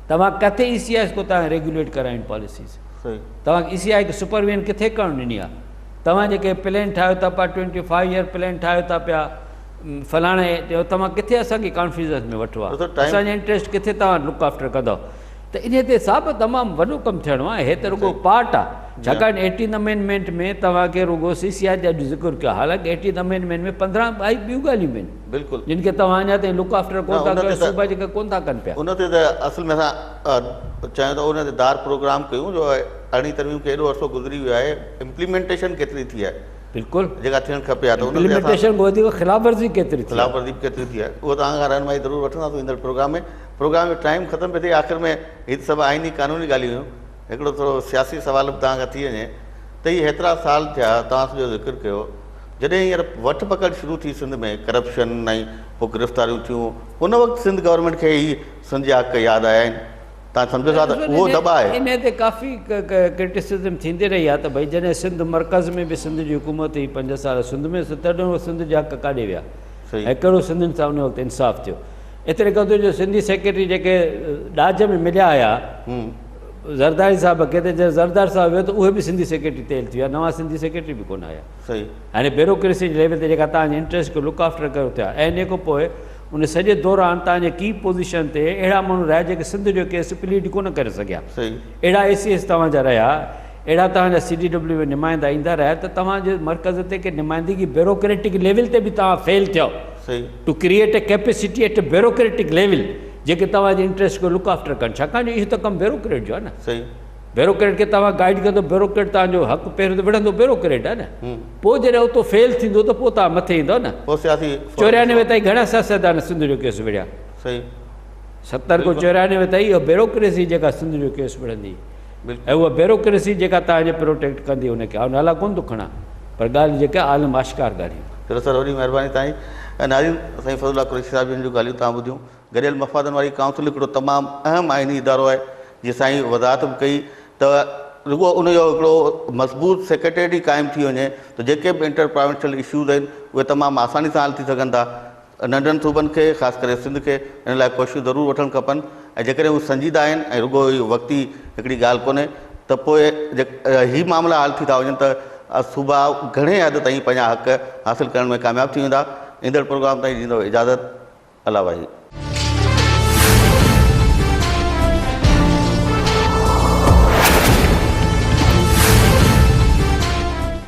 توهان ڪٿي اي سي آء کو توهان ريگيوليٽ ڪرايون پاليسيز توهان اي سي آء کي سپرويزن ڪٿي ڪرڻ ڏني آهي توهان جيڪي پلين ٺاهيو ٿا پيا ٽوئنٽي فائيو ايئر پلين ٺاهيو ٿا پيا فلاڻي چيو توهان ڪٿي اسان کي ڪانفيڊنس ۾ وٺو آ اسان جا انٽريسٽ ڪٿي توهان لڪ آفٽر ڪندو ته انهي تي صاحب تمام وڏو ڪم ٿيڻو آهي هي ته رڳو پارٽ آ ڇاڪاڻ ايٽين امينڊمينٽ ۾ توهان کي رڳو سي سي آر جا اڄ ذڪر ڪيو حالانڪه ايٽين امينڊمينٽ ۾ 15 ٻيون ڳالهيون به آهن بلڪل جن کي توهان اڃا تائين لڪ آفٽر ڪون ٿا ڪيو صوبا جيڪا ڪون ٿا ڪن پيا ان تي ته اصل ۾ اسان چاهيون ته ان تي ڌار پروگرام ڪيون جو ارڙهين ترميم کي ايڏو عرصو گذري ويو آهي امپليمينٽيشن ڪيتري ٿي آهي بلڪل جيڪا ٿيڻ کپي ها ته ان تي اسان امپليمينٽيشن کان وڌيڪ خلاف ورزي ڪيتري ٿي خلاف ورزي به ڪيتري ٿي آهي اهو توهان کان رهنمائي ضرور وٺنداسون ايندڙ پروگرام ۾ پروگرام جو ٽائيم ختم پيو ٿئي آخر ۾ هي ته سڀ آئيني قانوني ڳالهيون هيون هڪڙو ٿورو سياسي سوال به توهان کان ٿي وڃي ته هي هيترا سال ٿيا توهان سڄو ذڪر ڪيو جڏهن هينئر وٺ پڪڙ شروع ٿي سنڌ ۾ ڪرپشن ۽ پوء گرفتاريون ٿيون ان وقت سنڌ گورنمينٽ کي هي سنڌ جا حق ياد آيا آهن توهان سمجهو ٿا ته اهو دٻاء آهي. انهيء تي ڪافي ڪرٽيسزم ٿيندي رهي آهي ته ڀئي جڏهن سنڌ مرڪز ۾ به سنڌ جي حڪومت هئي پنج سال سنڌ ۾ تڏهن اهي سنڌ جا حق ڪاڏي ويا ۽ ڪهڙو سنڌين سان ان وقت انصاف ٿيو. ايتري قدر جو سنڌي سيڪريٽري جيڪي ڏاج ۾ مليا هيا زرداري صاحب کي ته جڏهن زرداري صاحب ويو ته اهي به سنڌي سيڪريٽري تيل ٿي ويا نوان سنڌي سيڪريٽري به ڪونه آيا. يعني بيوروڪريسي جي ليول تي جيڪا توهان جي انٽريسٽ کي لڪ آفٽر ڪيو ٿيا ۽ انهيء کان پوء ان سڄي دوران توهان جي ڪي پوزيشن تي اهڙا ماڻهو رهيا جيڪي سنڌ جو ڪيس پليڊ ڪونه ڪري سگهيا. اهڙا اي سي ايس توهان جا رهيا، اهڙا توهان جا سي ڊي ڊبليو ۾ نمائندا ايندا رهيا ته توهان جي مرڪز تي ڪي نمائندگي بيوروڪريٽڪ ليول تي به توهان فيل ٿيو to create a capacity at bureaucratic level جيڪي توهان جي انٽريسٽ کي لڪ آفٽر ڪن ڇاڪاڻ جو اهو ته ڪم بيوروڪريٽ جو آهي نه. بيوروڪريٽ کي توهان گائيڊ ڪندو بيوروڪريٽ توهان جو حق پهريون ته وڙهندو بيوروڪريٽ آهي نه پوء جڏهن اتو فيل ٿيندو ته پوء توهان مٿي ايندو نه پوء سياسي 94 تائين گهڻا سياستدان سنڌ جو ڪيس وڙهيا صحيح 70 کان 94 تائين اها بيوروڪريسي جيڪا سنڌ جو ڪيس وڙهندي ۽ اها بيوروڪريسي جيڪا توهان جي پروٽيڪٽ ڪندي ان کي آئون نالا ڪونه ٿو کڻان پر ڳالهه جيڪا عالم آشڪار ڳالهيون چلو سر وڏي مهرباني تائين ناظرين سائين فضل الله قريشي صاحب جن جون ڳالهيون توهان ٻڌيون گڏيل مفادن واري ڪائونسل هڪڙو تمام اهم آئيني ادارو آهي جيئن سائين وضاحت به ڪئي ته رڳو ان جو هڪڙو مضبوط سيڪريٽريٽ ئي قائم ٿي وڃي ته جيڪي به انٽر پراونشل اشوز آهن اهي تمام آساني سان حل ٿي سگهن ٿا ننڍن صوبن کي خاص ڪري سنڌ کي ان لاء ڪوششون ضرور وٺڻ کپن ۽ جيڪڏهن هو سنجيده آهن ۽ رڳو اهو وقتي هڪڙي ڳالهه ڪونهي ته پوء هي معاملا حل ٿي ٿا وڃن ته صوبا گهڻي حد تائين پنهنجا حق حاصل ڪرڻ ۾ ڪامياب ٿي ويندا ايندڙ پروگرام تائين ڏيندو اجازت الله واهي.